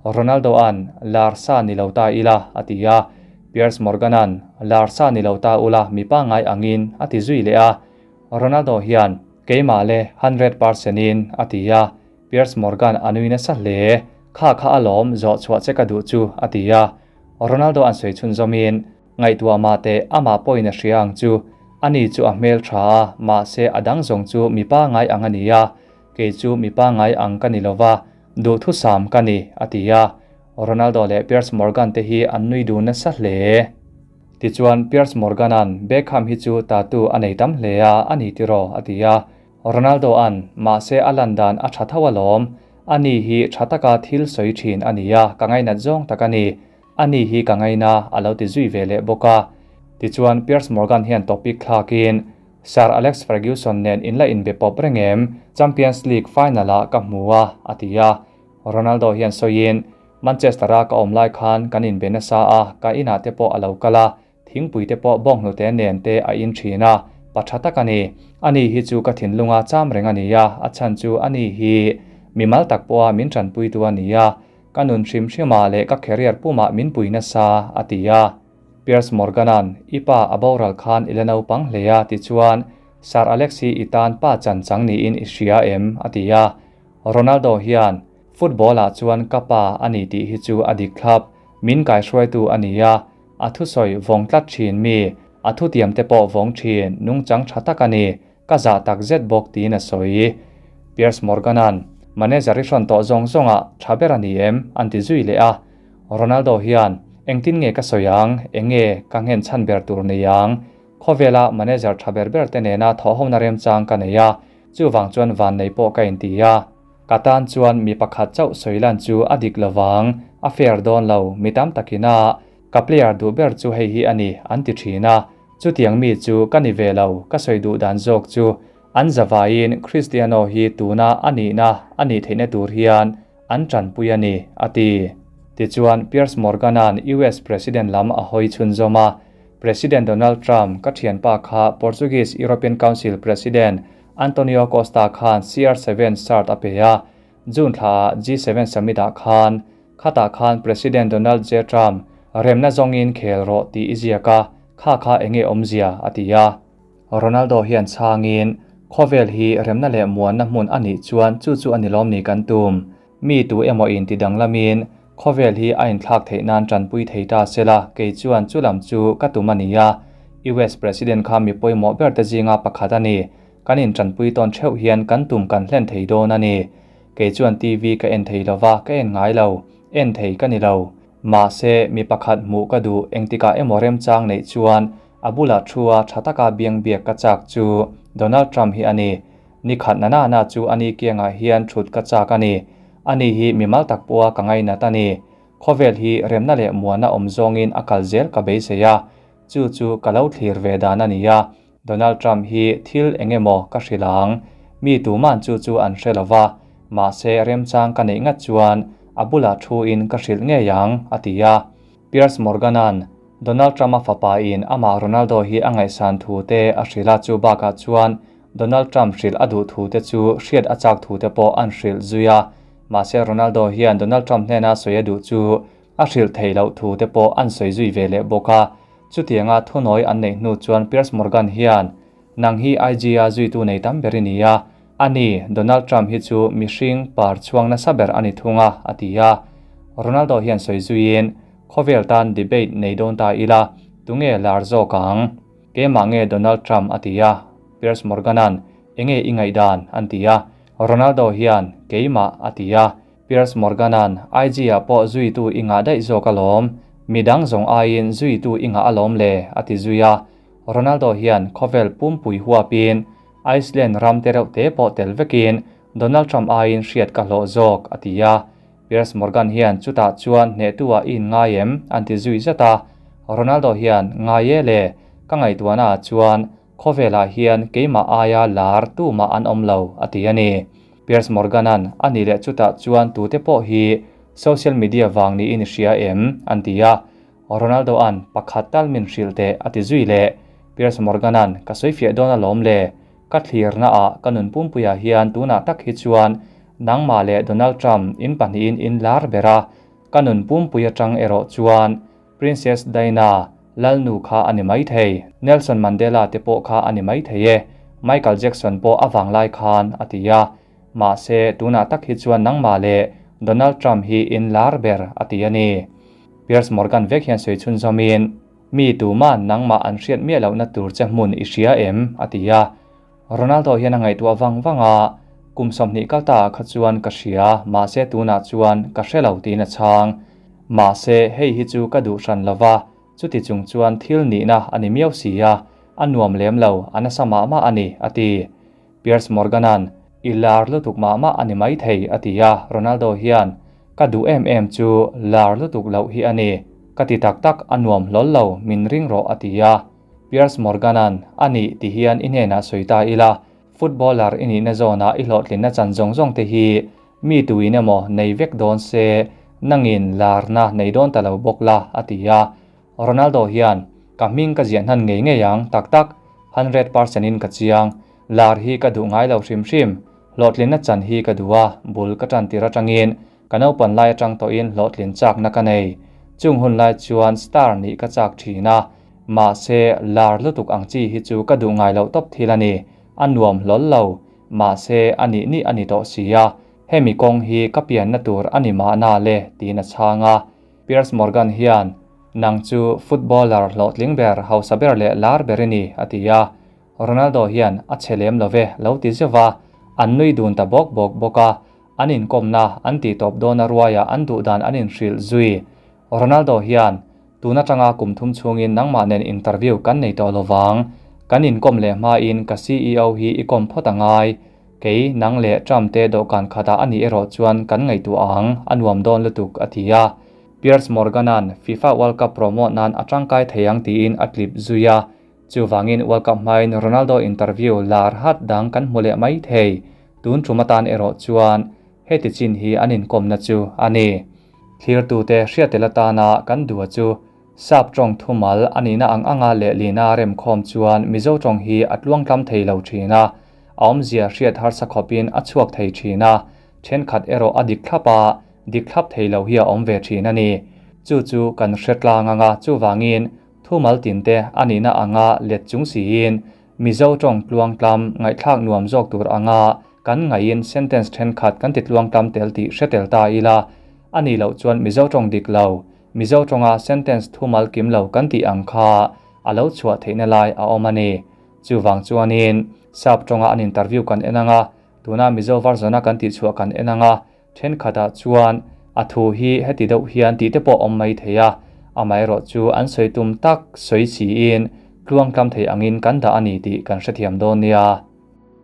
Ronaldo-a'n, Larsa ni lo ta ila, a ti a. Piers Morgan-a'n, Larsa ni lo ta ula mi pangngai angin, a ti zui leh a. Ronaldo hian, Keimah le, 100%-in, a ti a. Piers Morgan a nui nasa hle. Kha kha alawm, zawh chhuah che ka duh chu, a ti a. Ronaldo-a'n sawi chhunzawmin, Ngaihtuah mah teh, amah pawhin a hria ang chu. Ani chu a hmel tha a, mahse a dang zawng chu mipa ngai ang a ni a. Kei chu mipa ngai ang ka ni lo va, duhthusam ka ni, a ti a. Ronaldo leh Piers Morgan te hi an nui dun nasa hle. Tichuan Piers Morgan-a'n Beckham hi chu tattoo a nei tam hle a, a ni tiraw? a ti a. Ronaldo-a'n, Mahse a lan dan a tha tho alawm. Ani hi tha taka thil sawi thin a ni a, ka ngainat zawng tak a ni. Ani hi ka ngaina, a lo ti zui ve leh bawk a. Tichuan Piers Morgan hian topic thlakin, Sir Alex Ferguson nen in la inbe pawp reng em? Champions League final-ah ka hmu a, a ti a. Ronaldo hian sawiin, Manchester-a ka awm lai khan kan inbe nasa a, ka inah te pawh a lo kal a, thingpui te pawh bawnghnute nen te a in thin a, pa tha tak a ni. Ani hi chu ka thinlunga cham reng a ni a, a chhan chu ani hi mimal tak pawha min tanpuitu a ni a, ka nun hrim hrimah leh ka career pumah min pui nasa, a ti a. Piers Morgan-a'n, I pa a boral khan i la naupang hle a, tichuan, Sir Alex hi i tan pa chan chang niin i hria em? a ti a. Ronaldo hian, Football ah chuan ka pa a ni tih hi chu a dik thlap, min kaihruaitu a ni a, a thusawi vawng tlat thin mi, a thutiam te pawh vawng thin, nungchang tha tak a ni, ka zah tak zet bawk tiin a sawi. Piers Morgan-a'n, Manager i hrawn tawh zawng zawngah tha ber a ni em? an ti zui leh a. Ronaldo hian, Engtin nge ka sawi ang, eng nge ka nghen chhan ber tur ni ang? Khawvela manager tha ber ber te nena thawhhona remchang ka nei a, chuvang chuan vannei pawh ka inti a. Ka tan chuan mi pakhat chauh sawi lan chu a dik lovang, a fair dawn lo, mi tam takin a, ka player duh ber chu hei hi a ni, an ti thin a. Chutiang mi chu ka ni ve lo, ka sawi duh dan zawk chu an zavaiin Cristiano hi tuna a nihna a nih theihna tur hian an tanpui a ni, a ti. Tichuan, Piers Morgan-a'n US President lam a hawi chhunzawm a, President Donald Trump, ka thianpa kha Portuguese European Council President Antonio Costa khan CR7 cert a pe a, June thlaah G7 summit-ah khan, khatah khan President Donald J. Trump remna zawngin khel rawh tih i ziak a, kha kha enge awmzia? a ti a. Ronaldo hian chhangin, Khawvel hi remna leh muanna hmun a nih chuan chu chu a ni lawm ni kan tum. Mi tu emaw in ti danglamin khawvel hi a inthlak theih nan tanpui thei ta sela kei chuan chu lam chu ka tum a ni a. US President kha mi pawimawh ber te zinga pakhat a ni. Kan in tanpui tawn theuh hian kan tum kan hlen thei dawn a ni. Kei chuan TV ka en thei lova ka en ngai lo. En thei ka ni lo. Mahse mi pakhat hmuh ka duh engtikah emaw remchang neih chuan a bulah thu a tha taka biang biak ka chak chu Donald Trump hi a ni. Ni khat na na na chu ani kiangah hian thut ka chak a ni. Ani hi mimal tak pawha ka ngainat a ni. Khawvel hi remna leh muana awm zawngin a kal zel ka beisei a. Chu chu ka lo thlir ve dan a ni a. Donald Trump hi thil eng emaw ka hrilh ang. Mi tuman chu chu an hre lo va. Mahse remchang ka neih ngat chuan a bulah thuin ka hrilh ngei ang, a ti a. Piers Morgan-a'n Donald Trump-a fapa in amah Ronaldo hi a ngaihsan thu te a hrilh a, chu bakah chuan Donald Trump hrilh a duh thu te chu hriat a chak thu te pawh an hrilh zui a. Mahse Ronaldo hian Donald Trump hnena sawi a duh chu a hrilh theih loh thu te pawh an sawi zui ve leh bawk a. Chutianga thunawi an neih hnu chuan Piers Morgan hian, Nang hi IG-a zuitu nei tam ber i ni a, a ni, Donald Trump hi chu mihring par chhuang nasa ber a ni thung a, a ti a. Ronaldo hian sawi zuiin, Khawvel tan debate nei dawn ta ila, tunge lar zawk ang? Keimah nge Donald Trump? a ti a. Piers Morgan-a'n, Enge i ngaihdan? an ti a. Ronaldo hian, Keimah, a ti a. Piers Morgan-a'n, IG-ah pawh zuitu i ngah daih zawk alawm. Midang zawng aiin zuitu i ngah alawm le, a ti zui a. Ronaldo hian khawvel pumpui huapin Iceland ram te reuh te pawh tel vekin Donald Trump aiin hriat ka hlawh zawk, a ti a. Piers Morgan hian chutah chuan hnehtu-ah i inngai em? an ti zui zat a. Ronaldo hian, Ngai e le, ka ngaihtuahnaah chuan khawvelah hian keimah aia lar tumah an awm lo, a ti a ni. Piers Morgan-a'n, A nih leh chutah chuan tute pawh hi social media vang niin i hria em? an ti a. Ronaldo-a'n, Pakhat tal min hrilh teh, a ti zui leh. Piers Morgan-a'n, Ka sawi fiah dawn alawm le. Ka thlirnaah ka nun pumpuiah hian tunah tak hi chuan nangmah leh Donald Trump in pahnihin in lar ber a. Ka nun pumpui atang erawh chuan Princess Diana, Lalnu kha a ni maithei. Nelson Mandela te pawh kha a ni maithei e. Michael Jackson pawh a vanglai khan, a ti a. Mahse, tunah tak hi chuan nangmah leh Donald Trump hi in lar ber, a ti a ni. Piers Morgan vek hian sawi chhunzawmin, Mi tuman nangmah an hriat miah lohna tur che hmun i hria em? a ti a. Ronaldo hian a ngaihtuah vang vang a, Kum 20 kal ta ah kha chuan ka hria, mahse tunah chuan ka hre lo tiin a chhang. Mahse, hei hi chu ka duh hran lova. Chuti chung chuan thil nihna a ni miau si a, a nuam lem lo, a nasa mah mah a ni, a ti. Piers Morgan-a'n, I lar lutuk mah mah a ni maithei, a ti a, Ronaldo hian, Ka duh em em chu lar lutuk loh hi a ni, ka ti tak tak, a nuam hlawl lo, min ring rawh, a ti a. Piers Morgan-a'n, A nih, ti hian i hnenah sawi ta ila, footballer i nihna zawnah i hlawhtlinna chan zawng zawng te hi mi tuin emaw nei vek dawn se, nangin larna nei dawn ta lo bawk la, a ti a. Ronaldo hian, Ka hming ka ziah hnan ngei ngei ang, tak tak, 100% in ka chiang. Lar hi ka duh ngai lo hrim hrim. Hlawhtlinna chan hi ka duh a, bul ka tan tir atangin, ka naupan lai atang tawhin hlawhtlin chakna ka nei. Chung hun lai chuan star nih ka chak thin a, mahse lar lutuk ang chi hi chu ka duh ngai loh tawp thil a ni. A nuam hlawl lo, mahse a nih nih a ni tawh si a, hemi kawng hi ka pianna tur a ni mahna le tiin a chhang a. Piers Morgan hian, Nang chu footballer hlawhtling ber, hausa ber leh lar ber i ni, a ti a. Ronaldo hian, A chhe lem lo ve, lo ti zeuh va. An nui dun ta bawk bawk bawk a. An inkawmna, an tihtawp dawna ruaia an duhdan an inhrilh zui. Ronaldo hian, Tun atanga kum thum chhungin nangmah nen interview kan nei tawh lo vang. Kan inkawm leh hmain ka CEO hi i kawm phawt a ngai. Kei, nang leh Trump te dawhkan khatah a nih erawh chuan kan ngaihtuah ang, a nuam dawn lutuk, a ti a. Piers Morgan-a'n FIFA World Cup promote nan a tangkai thei ang tiin a tlip zui a. Chuvangin World Cup hmain Ronaldo interview lar hat dang kan hmu leh mai thei. Tun tum atan erawh chuan heti chin hi an inkawmna chu a ni. Thlirtute hriatel atana kan dua chu Sap tawng thumal a nihna ang anga lehlina remkhawm chuan Mizo tawng hi a tluangtlam thei lo thin a, a awmzia hriat harsa khawpin a chhuak thei thin a, thenkhat erawh a dik thlap a, dik thlap thei lo hi a awm ve thin a ni. Chu chu kan hre tlang anga chuvangin thumal tinte a nihna anga let chung siin Mizo tawng tluangtlam ngaihthlak nuam zawk tur anga kan ngaihin sentence thenkhat kan ti tluangtlam tel tih hre tel ta ila, a nih loh chuan Mizo tawng dik lo Mizo tawnga sentence thumal kim lo kan tih ang kha a lo chhuah theihna lai a awm a ni. Chuvang chuanin Sap tawnga an interview kan en anga, tuna Mizo version-a kan tihchhuah kan en anga, thenkhatah chuan a thu hi heti deuh hian tih te pawh a awm mai thei a, amaherawh chu an sawi tum tak sawi siin tluangtlam thei angin kan dah a ni tih kan hrethiam dawn nia.